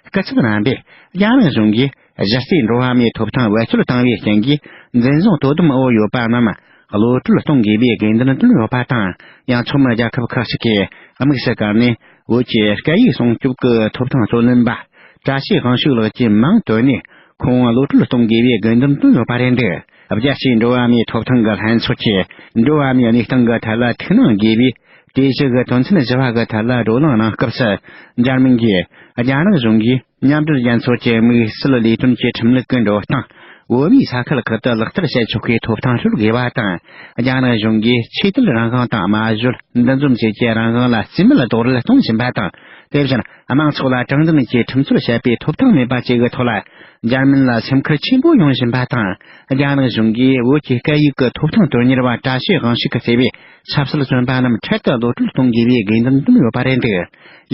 སྐུ་ཚབ་རྣམ་པས། རྒྱ་ནག་གཞུང་གིས་གཞི་རྩའི་འགྲོ་བ་མིའི་ཐོབ་ཐང་བེད་སྤྱོད་བཏང་བའི་རྐྱེན་གྱིས་འཛིན་བཟུང་དོ་དམ་འོག་ཡོད་པ་རྣམས་གློད་གྲོལ་གཏོང་དགོས་པའི་དགོས་འདུན་བཏོན་ཡོད་པ་དང་། ཡང་ཚོགས་མི་རྒྱལ་ཁབ་ཁག་ཅིག་གིས་དམིགས་སུ་བཀར་ནས། བོད་ཀྱི་སྐད་ཡིག་སྲུང་སྐྱོབ་ཀྱི་ཐོབ་ཐང་རྩོད་ལེན་པ་བཀྲ་ཤིས་དབང་ཕྱུག་ལགས་ཀྱིས་མིང་བཏོན་ནས། ཁོང་གློད་གྲོལ་གཏོང་དགོས་པའི་དགོས་འདུན་བཏོན་ཡོད་པ་རེད་འདུག། རྒྱལ་སྤྱིའི་འགྲོ་བ་མིའི་ཐོབ་ཐང་གི་ལྷན་ཚོགས་ཀྱིས་འགྲོ་བ་མིའི་གནས་སྟངས་ཀྱི་ཐད་ལ་ཐུགས་སྣང་དགོས་པའི་གྲོས་གཞི་གི་དོན་ཚན་བཞི་པ་གི་ཐད་ལ་བགྲོ་གླེང་གནང་སྐབས་སུ། འཇར་མན་གྱིས་རྒྱ་ནག་གཞུང་གིས་མཉམ་འབྲེལ་རྒྱལ་ཚོགས་ཀྱི་དམིགས་བསལ་ལས་དོན་གྱི་ཁྲིམས་ལུགས་ཀྱི་འགྲོ་སྟངས། བོད་མིའི་ས་ཁུལ་ཁག་ཏུ་ལག་བསྟར་བྱེད་ཆོག་པའི་ཐོབ་ཐང་སྤྲོད་དགོས་པ་དང་། རྒྱ་ནག་གཞུང་གིས་ཆོས་དད་རང་དབང་དང་སྨྲ་བརྗོད་འདུ་འཛོམས་བཅས་ཀྱི་རང་དབང་ལ་རྩིས་མེད་རྡོག་རོལ་གཏོང་བཞིན་པ་དང་། དེ་བཞིན་དམངས་ཚོགས་ལ་དྲང་བདེན་གྱི་ཁྲིམས་རྩོད་བྱེད་པའི་ཐོབ་ཐང་མེད་པ་བཅས་ཀྱི་ཐོག་ལ། འཇར་མན་ལ་སེམས་ཁུར་ཆེན་པོ་ཡོང་བཞིན་པ་དང་། རྒྱ་ནག་གཞུང་གིས་བོད་ཀྱི་སྐད་ཡིག་གི་ཐོབ་ཐང་དོན་གཉེར་བ་བཀྲ་ཤིས་དབང་ཕྱུག་གིས་གཙོས་པའི་ཆབ་སྲིད་བཙོན་པ་རྣམས་འཕྲལ་དུ་གློད་གྲོལ་གཏོང་དགོས་པའི་དགོས་འདུན་བཏོན་ཡོད་པ་རེད་འདུག།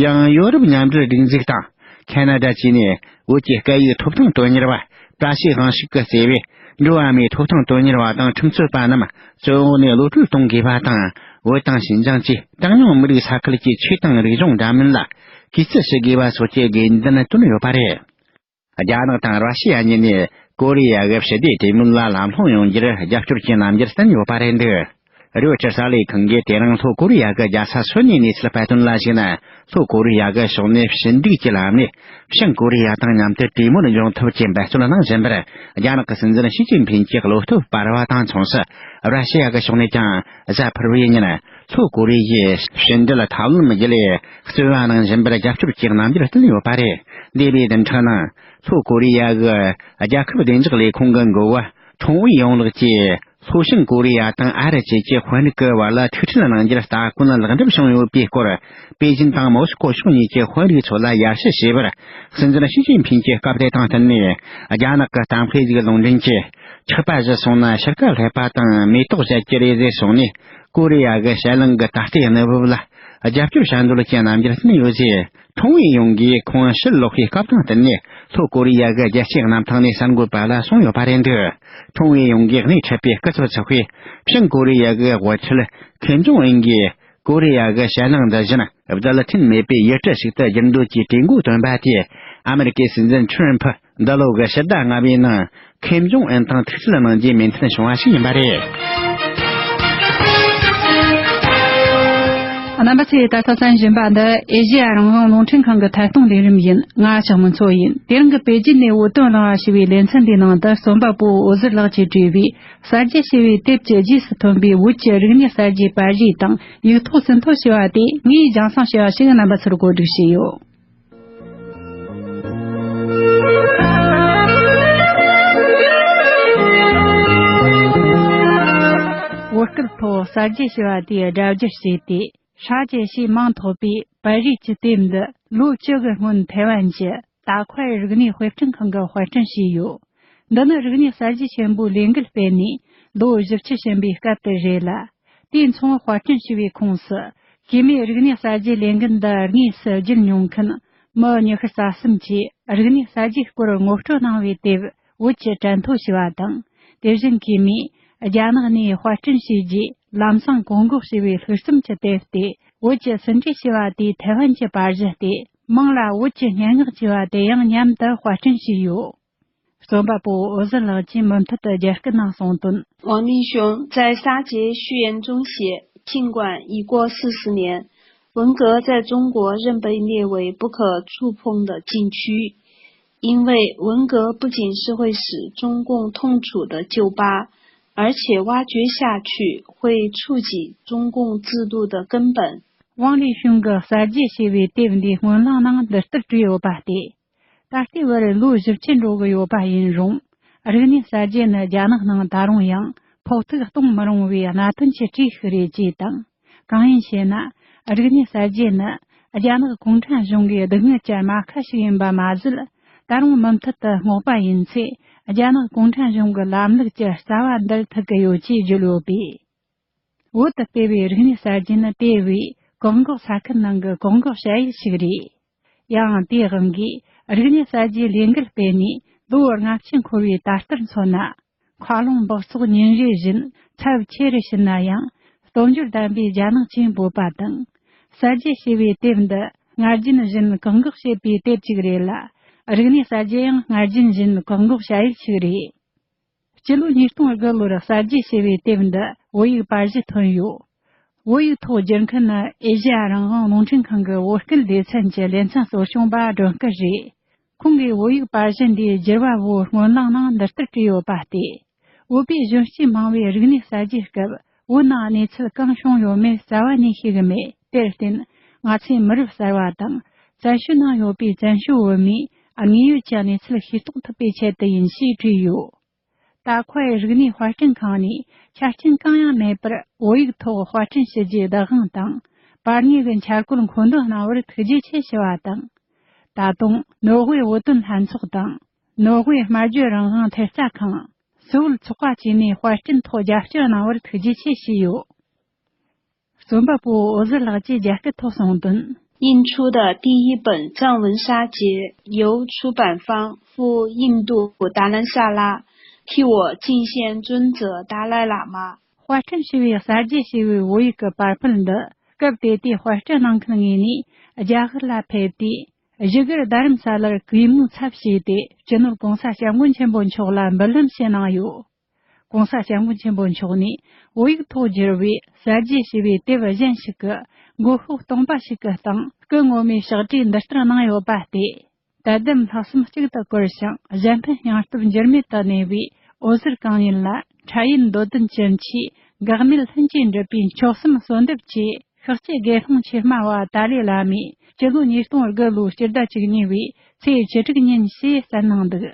ཡང་ཡོ་རོབ་མཉམ་འབྲེལ་སྒྲིག་འཛུགས་དང་། ཁེ་ན་ཌ་བཅས་ནས་བོད་ཀྱི་སྐད་ཡིག་ཐོབ་ཐང་དོན་གཉེར་བ་བཀྲ་ཤིས་དབང་ཕྱུག་གིས་གཙོས་པའི་འགྲོ་བ་མིའི་ཐོབ་ཐང་དོན་གཉེར་བ་དང་ཁྲིམས་རྩོད་པ་རྣམས་བཙོན་འོག་ནས་གློད་གྲོལ་གཏོང་དགོས་པ་དང་། བོད་དང་ཞིན་ཅང་བཅས་གྲངས་ཉུང་མི་རིགས་ས་ཁུལ་གྱི་ཆོས་དང་རིག་གཞུང་འདྲ་མིན་ལ་གུས་བརྩི་ཞུ་དགོས་པ་སོགས་ཀྱི་དགོས་འདུན་བཏོན་ཡོད་པ་རེད། རྒྱ་ནག་དང་ར་ཤི་ཡ་གཉིས་ནས་ཀོ་རི་ཡ་གི་ཞི་བདེ་གྲོས་མོལ་ལ་ལམ་ལྷོང་ཡོང་རྒྱུར་རྒྱབ་སྐྱོར་གྱི་རྣམ་འགྱུར་བསྟན་ཡོད་པ་རེད་འདུག། རོའི་ཊར་གསར་ལས་ཁང་གིས་དེ་རིང་ལྷོ་ཀོ་རི་ཡ་གི་རྒྱལ་ས་སོལ་ནས་གནས་ཚུལ་སྤེལ་དོན་ལ་གཞིགས་ན། ལྷོ་ཀོ་རི་ཡ་གི་ཕྱོགས་ནས་ཞི་འགྲིག་གི་ལམ་ནས་བྱང་ཀོ་རི་ཡ་དང་མཉམ་དུ་གྲོས་མོལ་འབྱུང་ཐབས་ཀྱི་འབད་བརྩོན་གནང་བཞིན་པར། རྒྱ་ནག་གི་སྲིད་འཛིན་ཞི་ཅིན་ཕིན་གྱི་བློ་སྟོབས་སྤར་བ་དང་མཚུངས་སུ། ར་ཤི་ཡ་གི་ཕྱོགས་ནས་ཀྱང་གཟའ་ཕུར་བུའི་ཉིན་ལྷོ་ཀོ་རི་ཡའི་ཕྱི་འབྲེལ་ཐབས་ལམ་བརྒྱུད་ལས་རྩོད་པ་གནང་བཞིན་པར་རྒྱབ་སྐྱོར་གྱི་རྣམ་འགྱུར་བསྟན་ཡོད་པ་རེད། འདས་པའི་བདུན་ཕྲག་ནང་། ལྷོ་ཀོ་རི་ཡ་གི་རྒྱལ་ཁབ་བདེ་འཇགས་ལས་ཁུངས་ཀྱི་འགོ་བ་ཁྲུང་ཝེ་ཡོང་ལགས་ཀྱིས། ལྷོ་བྱང་ཀོ་རི་ཡ་དང་ཨ་རི་བཅས་ཀྱི་དཔོན་རིགས་ཀྱི་བར་ལ་ཐུག་འཕྲད་གནང་རྒྱུར་ལྟ་སྐོན་ལེགས་འགྲུབ་བྱུང་ཡོད་པའི་སྐོར། པེ་ཅིན་དང་མོ་སི་ཀོ་ཕྱོགས་གཉིས་ཀྱི་དཔོན་རིགས་ཚོ་ལ་ཡར་ཞུ་བྱས་པར། སྲིད་འཛིན་ཞི་ཅིན་ཕིན་གྱིས་སྐབས་དེ་དང་བསྟུན་ནས། རྒྱ་ནག་གི་གཏམ་དཔེ་ཞིག་ལུང་འདྲེན་གྱིས། ཆག་པ་བཞི་སོང་ན་ཕྱེད་ཀ་ལྷེབ་པ་དང་མེ་ཏོག་བཞད་ཀྱི་རེད་ཟེར་གསུངས་ནས། ཀོ་རི་ཡ་གི་ཞལ་ལང་གི་ད་ལྟའི་གནས་བབ་ལ་རྒྱབ་སྐྱོར་བྱ་འདོད་ཀྱི་རྣམ་འགྱུར་བསྟན་ཡོད་ཅེས། ཁྲུང་ཝེ་ཡུང་གིས་ཁོང་ཕྱིར་ལོག་པའི་སྐབས་དང་བསྟུན་ནས། ལྷོ་ཀོ་རི་ཡ་གི་རྒྱལ་སྤྱིའི་གནམ་ཐང་ནས་གསར་འགོད་པ་ལ་གསུངས་ཡོད་པ་རེད་འདུག། ཁྲུང་ཝེ་ཡུང་གིས་སྣེ་ཁྲིད་པའི་སྐུ་ཚབ་ཚོགས་པས། བྱང་ཀོ་རི་ཡ་གི་དབུ་ཁྲིད་ཁིམ་ཇོང་ཨུན་གྱིས། ཀོ་རི་ཡ་གི་ཞལ་ལང་འདི་བཞིན་རྦད་དེ་མེད་པའི་ཡུལ་གྲུ་ཞིག་ཏུ་བསྒྱུར་འདོད་ཀྱི་གྲོས་འགོ་བཏོན་པ་དེས། ཨ་མེ་རི་ཀའི་སྲིད་འཛིན་ཁྲོམ་ཕུ། འདི་ལོ་གི་ཕྱི་ཟླ་ལྔ་པའི་ནང་། ཁིམ་ཇོང་ཨུན་དང་ཐུག་འཕྲད་གནང་རྒྱུའི་མོས་མཐུན་བྱུང་བ་ཞིག་ཡིན་པ་རེད། རྣམ་པ་ཚོས་ད་ལྟ་གསན་བཞིན་པ་འདི་ཨེ་ཤེ་ཡ་རང་དབང་རླུང་འཕྲིན་ཁང་གི་ཐད་གཏོང་ལས་རིམ་ཡིན། ང་ཞག་མུན་མཚོ་ཡིན། དེ་རིང་གི་པེ་ཅིན་ནས་བོད་དོན་གླེང་བ་ཞེས་པའི་ལེ་ཚན་འདིའི་ནང་དུ་རྩོམ་པ་པོ་འོད་ཟེར་ལགས་ཀྱིས་བྲིས་པའི་གསར་བརྗེ་ཞེས་པའི་དེབ་ཀྱི་རྗེས་སུ་ཐོན་པའི་བོད་ཀྱི་རིག་གནས་གསར་བརྗེའི་པར་རིས་དང་ཡིག་ཐོག་ཟིན་ཐོ་ཞེས་པ་དེ་ངས་རྒྱང་སྲིང་ཞུ་བ་ཞིག་རྣམ་པ་ཚོར་གོ་སྒྲིག་བྱས་ཡོད། བོད་སྐད་ཐོག་གསར་བརྗེ་ཞེས་པ་དེའི་སྒྲ་བསྒྱུར་བྱས་ཏེ། ཧྲ་ཅེ་ཞེས་མིང་ཐོགས་པའི་པར་རིས་ཀྱི་དེབ་འདི་ལོ་བཅུ་གི་སྔོན་ཐེ་ཝན་གྱི་ཏཱ་ཁོའི་རིག་གནས་དཔེ་སྐྲུན་ཁང་གིས་དཔར་སྐྲུན་བྱས་ཡོད། འདི་ནི་རིག་གནས་གསར་བརྗེ་ཆེན་པོའི་ལས་འགུལ་སྤེལ་ནས་ལོ་བཞི་བཅུ་ཕྱིན་པའི་སྐབས་དེར་རེད་ལ། དེ་མཚུངས་དཔར་སྐྲུན་བྱས་པའི་ཁོངས་སུ། གུས་མོས་རིག་གནས་གསར་བརྗེའི་ལས་འགུལ་འདི་དངོས་སུ་བརྒྱུད་མྱོང་མཁན་མི་ཉི་ཤུ་རྩ་གསུམ་གྱིས་རིག་གནས་གསར་བརྗེའི་སྐོར་ངོ་སྤྲོད་གནང་བའི་དེབ་བོད་ཀྱི་དྲན་ཐོ་ཞེས་པ་དང་། དེ་བཞིན་གོང་མས་རྒྱ་ནག་ནས་དཔར་སྐྲུན་བྱས་རྗེས་ལམ་སང་བཀག་འགོག་བྱས་པའི་ལྷུག་རྩོམ་གྱི་དེབ་སྟེ། བོད་ཀྱི་ཟིན་བྲིས་ཞེས་པ་དེའི་ཐའེ་ཝན་གྱི་པར་གཞི་སྟེ། མིང་ལ་བོད་ཀྱི་སྙན་ངག་ཅེས་པ་དེ་ཡང་མཉམ་དུ་དཔར་སྐྲུན་བྱས་ཡོད། རྩོམ་པ་པོ་འོད་ཟེར་ལགས་ཀྱིས་མུ་མཐུད་དུ་རྒྱ་སྐད་ནང་གསུངས་དོན། 王立兄在沙姐序言中写，尽管已过四十年，文革在中国仍被列为不可触碰的禁区，因为文革不仅是会使中共痛楚的旧疤，而且挖掘下去会触及中共制度的根本。 ཝང་ལི་ཤུང་གི་གསར་བརྗེ་ཞེས་པའི་དེབ་འདིའི་སྔོན་ལངས་ནང་འདི་ལྟར་བྲིས་ཡོད་པ་སྟེ། ད་ལྟའི་བར་ལོ་བཞི་བཅུ་འགྲོ་གི་ཡོད་པ་ཡིན་རུང་། རིག་གནས་གསར་བརྗེ་ནི་རྒྱ་ནག་ནང་ད་རུང་ཡང་ཕོག་ཐུག་གཏོང་མི་རུང་བའི་གནད་དོན་གྱི་གྲས་ཤིག་རེད་ཅེས་དང་། གང་ཡིན་ཞེ་ན། རིག་གནས་གསར་བརྗེ་ནི་རྒྱ་ནག་གུང་ཁྲན་གཞུང་གི་སྡུག་བསྔལ་གྱི་རྨ་ཁ་ཞིག་ཡིན་པ་མ་ཟད། ད་རུང་མུ་མཐུད་དུ་སྔོག་པ་ཡིན་ཚེ། རྒྱ་ནག་གུང་ཁྲན་གཞུང་གི་ལམ་ལུགས་ཀྱི་རྩ་བ་འདར་ཐུབ་ཀྱི་ཡོད་ཅེས་བརྗོད་ཡོད་པས། བོད་དུ་སྤེལ་བའི་རིག་གནས་གསར་བརྗེ་ནི་དེ་བས་བཀག་འགོག་ས་ཁུལ་ནང་གི་བཀག་འགོག་བྱ་ཡུལ་ཞིག་རེད། ཡང་དེའི་དབང་གིས་རིག་གནས་གསར་བརྗེའི་ལས་འགུལ་སྤེལ་ནས་ལོ་ལྔ་བཅུ་འཁོར་བའི་ད་ལྟར་མཚོན་ན། མཁའ་རླུང་སྦགས་བཙོག་ཉིན་རེ་བཞིན་ཚབས་ཆེ་རུ་ཕྱིན་ན་ཡང་། སྟོབས་འབྱོར་ལྡན་པའི་རྒྱ་ནག་ཅེས་འབོད་པ་དང་། གསར་བརྗེ་ཞེས་པའི་དེབ་འདི་སྔར་རྒྱུན་བཞིན་བཀག་འགོག་བྱེད་པའི་དེབ་ཅིག་རེད་ལ། རིག་གནས་གསར་བརྗེ་ཡང་སྔར་རྒྱུན་བཞིན་བཀག་འགོག་བྱ་ཡུལ་ཞིག་རེད། སྤྱི་ལོ་ཉིས་སྟོང་དགུ་ལོར་གསར་བརྗེ་ཞེས་པའི་དེབ་འདི་བོད་ཡིག་པར་གཞི་ཐོན་ཡོད། བོད་ཡིག་ཐོག་བསྒྱུར་མཁན་ནི་ཨེ་ཤེ་ཡ་རང་དབང་རླུང་འཕྲིན་ཁང་གི་བོད་སྐད་སྡེ་ཚན་གྱི་ལེ་ཚན་གཙོ་སྐྱོང་པ་སྒྲོལ་དཀར་རེད། ཁོང་གིས་བོད་ཡིག་པར་གཞི་འདིའི་བསྒྱུར་བ་བོའི་སྔོན་ལངས་ནང་འདི་ལྟར་བྲིས་ཡོད་པ་སྟེ། བོད་པའི་གཞོན་སྐྱེས་མང་བའི་རིག་གནས་གསར་བརྗེའི་སྐབས་བོད་ནང་གནས་ཚུལ་གང་བྱུང་ཡོད་མེད་རྩ་བ་ནས་ཤེས་ཀྱི་མེད། དེར་བརྟེན། ང་ཚོས་མི་རབས་གསར་བ་དང་བཙན་བྱོལ་ནང་ཡོད་པའི་བཙན་བྱོལ་བོད་མིའི་དངོས་ཡོད་ཀྱི་གནས་ཚུལ་ཤེས་རྟོགས་ཐུབ་པའི་ཆེད་དུ་ཡིན་ཞེས་བྲིས་ཡོད། ད་ཁོ་ཡི་རིག་གནས་དཔར་སྐྲུན་ཁང་ནས་ཆ་རྐྱེན་གང་ཡང་མེད་པར་བོད་ཡིག་ཐོག་དཔར་སྐྲུན་ཞུ་རྒྱུའི་བདག་དབང་དང་། པར་དངོས་ཀྱི་འཆར་འགོད་མཁོ་འདོན་གནང་བར་ཐུགས་རྗེ་ཆེ་ཞུ་བ་དང་། ད་དུང་ནོར་ཝེ་བོད་དོན་ལྷན་ཚོགས་དང་། ནོར་ཝེ་སྨྲ་བརྗོད་རང་དབང་ཐེབས་རྩ་ཁང་། སུའུལ་ཚོགས་པ་བཅས་ནས་དཔར་སྐྲུན་ཐོག་རྒྱབ་སྐྱོར་གནང་བར་ཐུགས་རྗེ་ཆེ་ཞུས་ཡོད། རྩོམ་པ་པོ་འོད་ཟེར་ལགས་ཀྱིས་རྒྱ་སྐད་ཐོག་གསུངས་དོན། 印出的第一本藏文沙解由出版方赴印度达兰萨拉替我敬献尊者达赖喇嘛。 དཔར་སྐྲུན་བྱས་པའི་གསར་བརྗེ་ཞེས་པའི་བོད་ཡིག་གི་པར་ཕུད་འདི་སྐབས་དེ་དུས་དཔར་སྐྲུན་གནང་མཁན་ངོས་ནས་རྒྱ་གར་ལ་ཕེབས་ཏེ། བཞུགས་སྒར་རྡ་རམ་ས་ལར་གུས་མོའི་ཚབ་བྱས་ཏེ་སྤྱི་ནོར་༸གོང་ས་༸སྐྱབས་མགོན་ཆེན་པོ་མཆོག་ལ་འབུལ་ལམ་ཞུ་གནང་ཡོད། ༸གོང་ས་༸སྐྱབས་མགོན་ཆེན་པོ་མཆོག་ནས་བོད་ཡིག་ཐོག་བསྒྱུར་བའི་གསར་བརྗེ་ཞེས་པའི་དེབ་གཞན་ཞིག་གི་མགོ་ཤོག་སྟོང་པ་ཞིག་གི་སྟེང་སྐུ་ངོ་མའི་ཕྱག་བྲིས་འདི་ལྟར་གནང་ཡོད་པ་སྟེ། དད་ལྡན་ལྷག་བསམ་གཅིག་ཏུ་བསྐུར་ཞིང་གཞན་ཕན་སྙིང་སྟོབས་འགྱུར་མེད་དུ་གནས་པའི་འོད་ཟེར་གང་ཡིན་ལ། འཕྲལ་ཡུན་འདོད་ལྡན་ཅན་མཆིས་འགག་མེད་ལྷུན་གྱིས་འགྲུབ་པའི་མཆོག་གསུམ་གསོལ་འདེབས་ཀྱིས། ཤཱཀྱའི་དགེ་སློང་ཆེ་སྨྲ་བ་ཏཱ་ལའི་བླ་མས་སྤྱི་ལོ་ཉིས་སྟོང་དགུ་ལོའི་སྤྱི་ཟླ་བཅུ་གཉིས་པའི་ཚེས་བཅུ་དྲུག་ཉིན་ཞེས་གསན་གནང་འདུག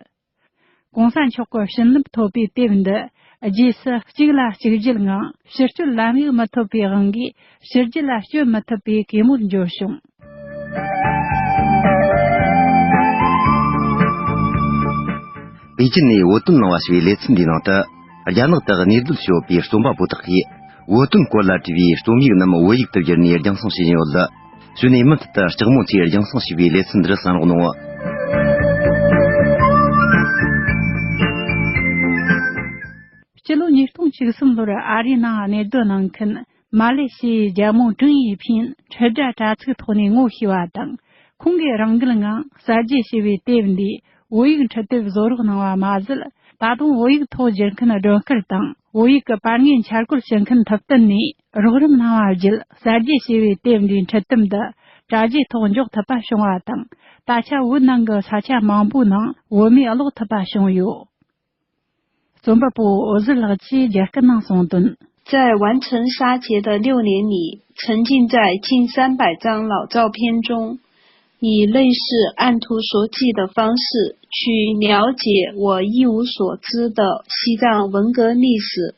༸གོང་ས་མཆོག་གི་བྱིན་རླབས་ཐོབ་པའི་དེབ་འདི་རྗེས་སུ་གཅིག་ལ་གཅིག་བརྒྱུད་ངང་ཕྱིར་སྐྱོད་ལམ་ཡིག་མི་ཐོབ་པའི་དབང་གིས་ཕྱི་རྒྱལ་ལ་བསྐྱོད་མི་ཐུབ་པའི་གད་མོར་འགྱུར་བྱུང་། པེ་ཅིན་ནས་བོད་དོན་གླེང་བ་ཞེས་པའི་ལེ་ཚན་འདིའི་ནང་དུ། རྒྱ་ནག་ཏུ་གནས་སྡོད་བྱས་ཡོད་པའི་རྩོམ་པ་པོ་དག་གིས། བོད་དོན་སྐོར་ལ་བྲིས་པའི་རྩོམ་ཡིག་རྣམས་བོད་ཡིག་ཏུ་བསྒྱུར་ནས་རྒྱང་སྲིང་བྱེད་བཞིན་ཡོད། གཞུག་ནས་མུ་མཐུད་དུ་ལྕགས་མོ་ཚོས་རྒྱང་སྲིང་བྱས་པའི་ལེ་ཚན་འདིར་གསན་རོགས་གནང་། སྤྱི་ལོ་ཉིས་སྟོང་བཅུ་གསུམ་ལོར་ཨ་རིའི་ནང་གནས་སྡོད་གནང་མཁན་མ་ལེ་ཤི་ཡའི་རྒྱལ་མོ་ཀྲུང་ཡི་ཕིན་ཁྲི་སྒྲ་དྲ་ཚིགས་ཐོག་ནས་ངོ་ཤེས་པ་དང་། ཁོང་གིས་རང་འགུལ་ངང་གསར་བརྗེ་ཞེས་པའི་དེབ་འདིའི་བོད་ཡིག་འཕྲུལ་དེབ་བཟོ་རོགས་གནང་བ་མ་ཟད། ད་དུང་བོད་ཡིག་ཐོག་བསྒྱུར་མཁན་སྒྲོལ་དཀར་དང་། བོད་ཡིག་གི་པར་དངོས་འཆར་འགོད་བྱེད་མཁན་ཐུབ་བསྟན་ནས་རོགས་རམ་གནང་བ་བརྒྱུད། གསར་བརྗེ་ཞེས་པའི་དེབ་འདིའི་འཕྲུལ་དེབ་འདི་དྲ་རྒྱའི་ཐོག་འཇོག་ཐུབ་པ་བྱུང་བ་དང་། ད་ཆ་བོད་ནང་གི་ས་ཆ་མང་པོའི་ནང་བོད་མིས་ཀློག་ཐུབ་པ་བྱུང་ཡོད། རྩོམ་པ་པོ་འོད་ཟེར་ལགས་ཀྱིས་རྒྱ་སྐད་ནང་གསུངས་དོན། 在完成沙姐的六年里，沉浸在近三百张老照片中，以类似按图索骥的方式去了解我一无所知的西藏文革历史，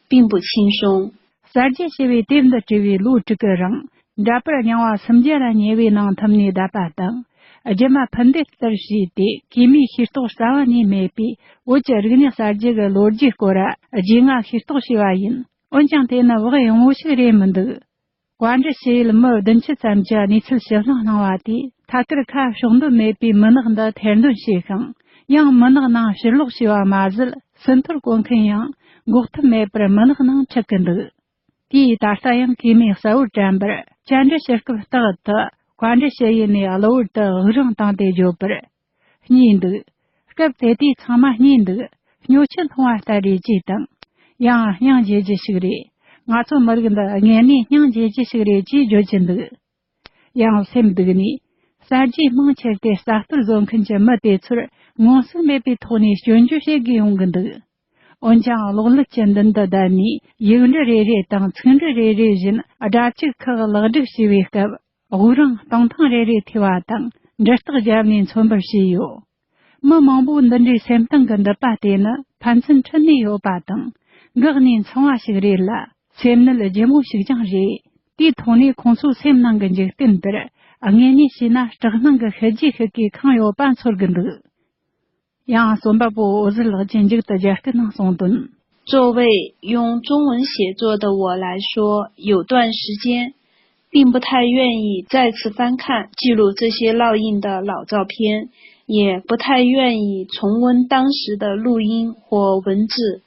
并不轻松。 གསར་བརྗེ་ཞེས་པའི་དེབ་འདི་བྲིས་པའི་ལོ་དྲུག་གི་རིང་། འདྲ་པར་རྙིང་བ་སུམ་བརྒྱ་ལ་ཉེ་བའི་ནང་འཐིམ་ནས་བསྡད་པ་དང་། རྒྱུ་མ་ཕུ་འདེད་ལྟར་བྱས་ཏེ་གུས་མོས་ཤེས་རྟོགས་རྩ་བ་ནས་མེད་པའི་བོད་ཀྱི་རིག་གནས་གསར་བརྗེ་གི་ལོ་རྒྱུས་སྐོར་རྗེས་ང་ཤེས་རྟོགས་བྱས་པ་ཡིན། འོན་ཀྱང་དེ་ནི་བག་ཡངས་པོ་ཞིག་རེད་མི་འདུག་བཀའ་འདྲི་ཞུ་ཡུལ་མི་བདུན་ཅུ་ཙམ་གྱི་གནས་ཚུལ་ཕྱིར་བསླངས་གནང་བ་དེས་ཐད་ཀར་ཁ་ཕྱོགས་འདོད་མེད་པའི་མུན་ནག་འདི་ཐེར་འདོན་བྱས་ཤིང་། ཡང་མུན་ནག་ནང་ཕྱིར་ལོག་བྱས་པ་མ་ཟད། ཟིན་ཐོར་གོ་མཁན་ཡང་འགོག་ཐབས་མེད་པར་མུན་ནག་ནང་འཁྲིད་ཀྱི་འདུག་དེས་ད་ལྟ་ཡང་གད་མོས་གསལ་བོར་དྲན་པར། བཅར་འདྲི་ཞུ་སྐབས་རྟག་ཏུ་བཀའ་འདྲི་ཞུ་ཡུལ་ནས་གློ་བུར་དུ་དབུགས་རིང་བཏང་སྟེ་བརྗོད་པར། གཉིད་འདུག་སྐབས་དེ་དུས་ཚང་མ་གཉིད་འདུག་སྨྱོ་ཆུ་འཐུང་བ་ལྟར་རེད་ཅེས་དང་། ཡང་སྙིང་རྗེ་རྒྱུ་ཞིག་རེད། ང་ཚོ་མི་རིགས་འདི་དངོས་གནས་སྙིང་རྗེ་རྒྱུ་ཞིག་རེད་ཅེས་བརྗོད་ཀྱི་འདུག་ཡང་སེམས་སྡུག་ནས། གསར་བརྗེ་མང་ཆེར་ཏེ་རྩ་གཏོར་བཟོ་མཁན་གྱི་མི་དེ་ཚོར་མངོན་གསལ་མེད་པའི་ཐོག་ནས་སྐྱོན་བརྗོད་བྱེད་དགོས་ཡོང་གི་འདུག་འོན་ཀྱང་གློག་ཀླད་ཀྱི་མདུན་དུ་བསྡད་ནས་ཡིག་འབྲུ་རེ་རེ་དང་ཚིག་འབྲུ་རེ་རེ་བཞིན་སྒྲ་བཅུག་ཁག་ལེགས་སྒྲིག་བྱས་པའི་སྐབས། དབུགས་རིང་གཏོང་སྟངས་རེ་རེ་ཐོས་པ་དང་འབྲི་རྟགས་བརྒྱབ་ནས་མཚོན་པར་བྱས་ཡོད། མི་མང་པོ་འདི་འདྲའི་སེམས་གཏིང་གི་འདུན་པ་དེ་ནི་ཕན་ཚུན་འཁྲུལ་ནས་ཡོད་པ་དང་། འགག་ནས་འཚང་བ་ཞིག་རེད་ལ། སེམས་ནད་ལྗིད་མོ་ཞིག་ཀྱང་རེད། དེའི་ཐོག་ནས་ཁོང་ཚོའི་སེམས་ནང་གི་འཇིག་རྟེན་འདིར་དངོས་གནས་བྱས་ན་སྐྲག་སྣང་གི་ཤི་རྗེས་ཤིག་གིས་ཁེངས་ཡོད་པ་ཚོར་གི་འདུག་ཡང་རྩོམ་པ་པོ་འོད་ཟེར་ལགས་ཀྱིས་མཇུག་ཏུ་རྒྱ་སྐད་ནང་གསུངས་དོན། 作为用中文写作的我来说，有段时间并不太愿意再次翻看记录这些烙印的老照片，也不太愿意重温当时的录音或文字，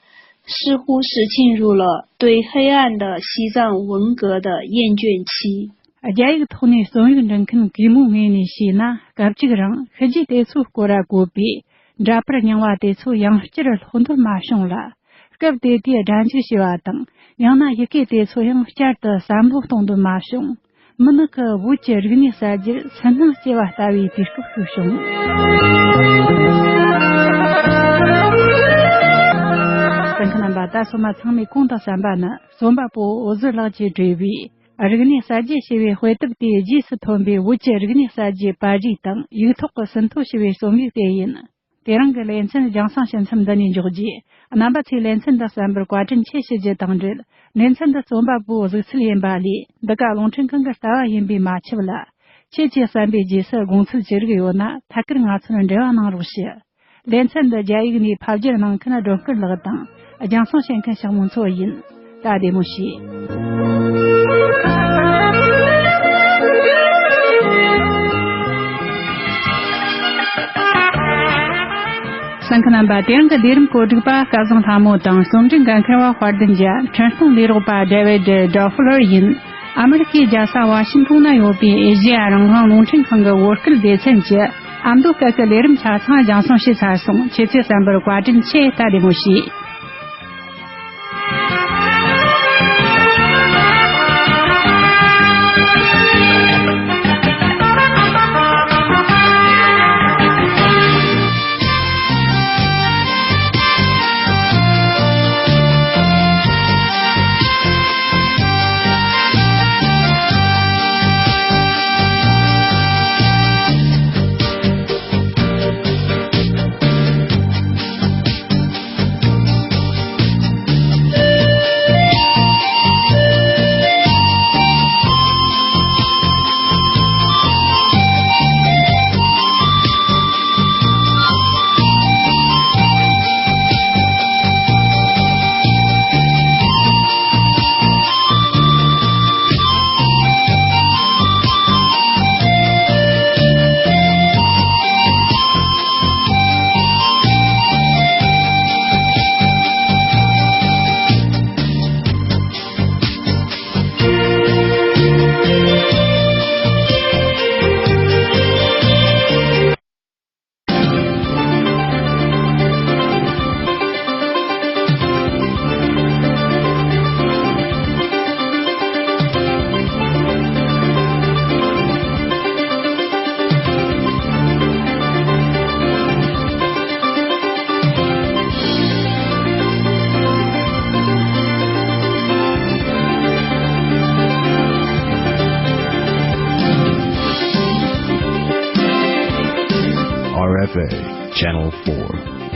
似乎是进入了对黑暗的西藏文革的厌倦期。 རྒྱ་ཡིག་ཐོག་ནས་རྩོམ་ཡིག་འབྲི་མཁན་གུས་མོའི་ངོས་ནས་བཤད་ན། སྐབས་གཅིག་རང་ཤི་རྗེས་དེ་ཚོའི་སྐོར་ར་གོ་བའི་འདྲ་པར་རྙིང་བ་དེ་ཚོ་ཡང་བསྐྱར་ལྷག་འདོད་མ་བྱུང་ལ། སྐབས་དེ་དུས་སྒྲ་འཇུག་བྱས་པ་དང་། ཡང་ན་ཡི་གེ་དེ་ཚོ་ཡང་བསྐྱར་དུ་བསམ་བློ་གཏོང་འདོད་མ་བྱུང་། མི་ནག་གི་བོད་ཀྱི་རིག་གནས་གསར་བརྗེར་སུན་སྣང་སྐྱེ་བ་ལྟ་བུའི་དུས་སྐབས་ཤིག་བྱུང་། གསན་མཁན་རྣམ་པ། ད་སོ་མ་ཚང་མས་གོང་དུ་གསན་པ་ནི་རྩོམ་པ་པོ་འོད་ཟེར་ལགས་ཀྱིས་བྲིས་པའི་རིག་གནས་གསར་བརྗེ་ཞེས་པའི་དཔེ་དེབ་དེའི་རྗེས་སུ་ཐོན་པའི་བོད་ཀྱི་རིག་གནས་གསར་བརྗེའི་པར་རིས་དང་ཡིག་ཐོག་གི་ཟིན་ཐོ་ཞེས་པའི་རྩོམ་ཡིག་དེ་ཡིན། དེ་རིང་གི་ལེ་ཚན་རྒྱང་སྲིང་ཞུ་མཚམས་འདི་ནས་འཇོག་རྒྱུ། རྣམ་པ་ཚོས་ལེ་ཚན་འདི་གསན་པར་བཀའ་དྲིན་ཆེ་ཞུ་རྒྱུ་དང་འབྲེལ། ལེ་ཚན་འདི་རྩོམ་པ་པོའི་གཟིགས་ཚུལ་ཡིན་པ་ལས་འདི་ག་རླུང་འཕྲིན་ཁང་གི་ལྟ་བ་ཡིན་པས་མ་ཁྱབ་ལ། ཁྱེད་ཀྱིས་གསན་པའི་རྗེས་སུ་དགོངས་ཚུལ་ཅི་རིགས་ཡོད་ན་ཐད་ཀར་ང་ཚོར་འབྲེལ་བ་གནང་རོགས་ཞུ། ལེ་ཚན་འདི་རྒྱ་ཡིག་ནས་ཕབ་བསྒྱུར་གནང་མཁན་སྒྲོལ་དཀར་ལགས་དང་། རྒྱང་སྲིང་བྱེད་མཁན་ཞྭ་མོ་མཚོ་ཡིན། ད་བདེ་མོ་བྱོས། གསན་མཁན་རྣམ་པ། དེ་རིང་གི་ལས་རིམ་གོ་སྒྲིག་པ་སྐལ་བཟང་ལྷ་མོ་དང་། རྩོམ་སྒྲིག་འགན་འཁུར་བ་དཔལ་ལྡན་རྒྱལ། འཕྲིན་གཏོང་ལས་རོགས་པ་ཌེ་ཝིད་ཌོ་ཕུ་ལར་ཡིན། ཨ་མི་རི་ཁའི་རྒྱལ་ས་ཝ་ཤིང་ཏོན་ན་ཡོད་པའི་ཨེ་ཤེ་ཡ་རང་དབང་རླུང་འཕྲིན་ཁང་གི་བོད་སྐད་སྡེ་ཚན་གྱི་ཨ་མདོ་སྐད་ཀྱི་ལས་རིམ་ཆ་ཚང་རྒྱང་སྲིང་བྱས་ཚར་སོང་། ཁྱེད་ཚོས་གསན་པར་བཀའ་དྲིན་ཆེ། ད་བདེ་མོ་བྱོས། R F A Channel four.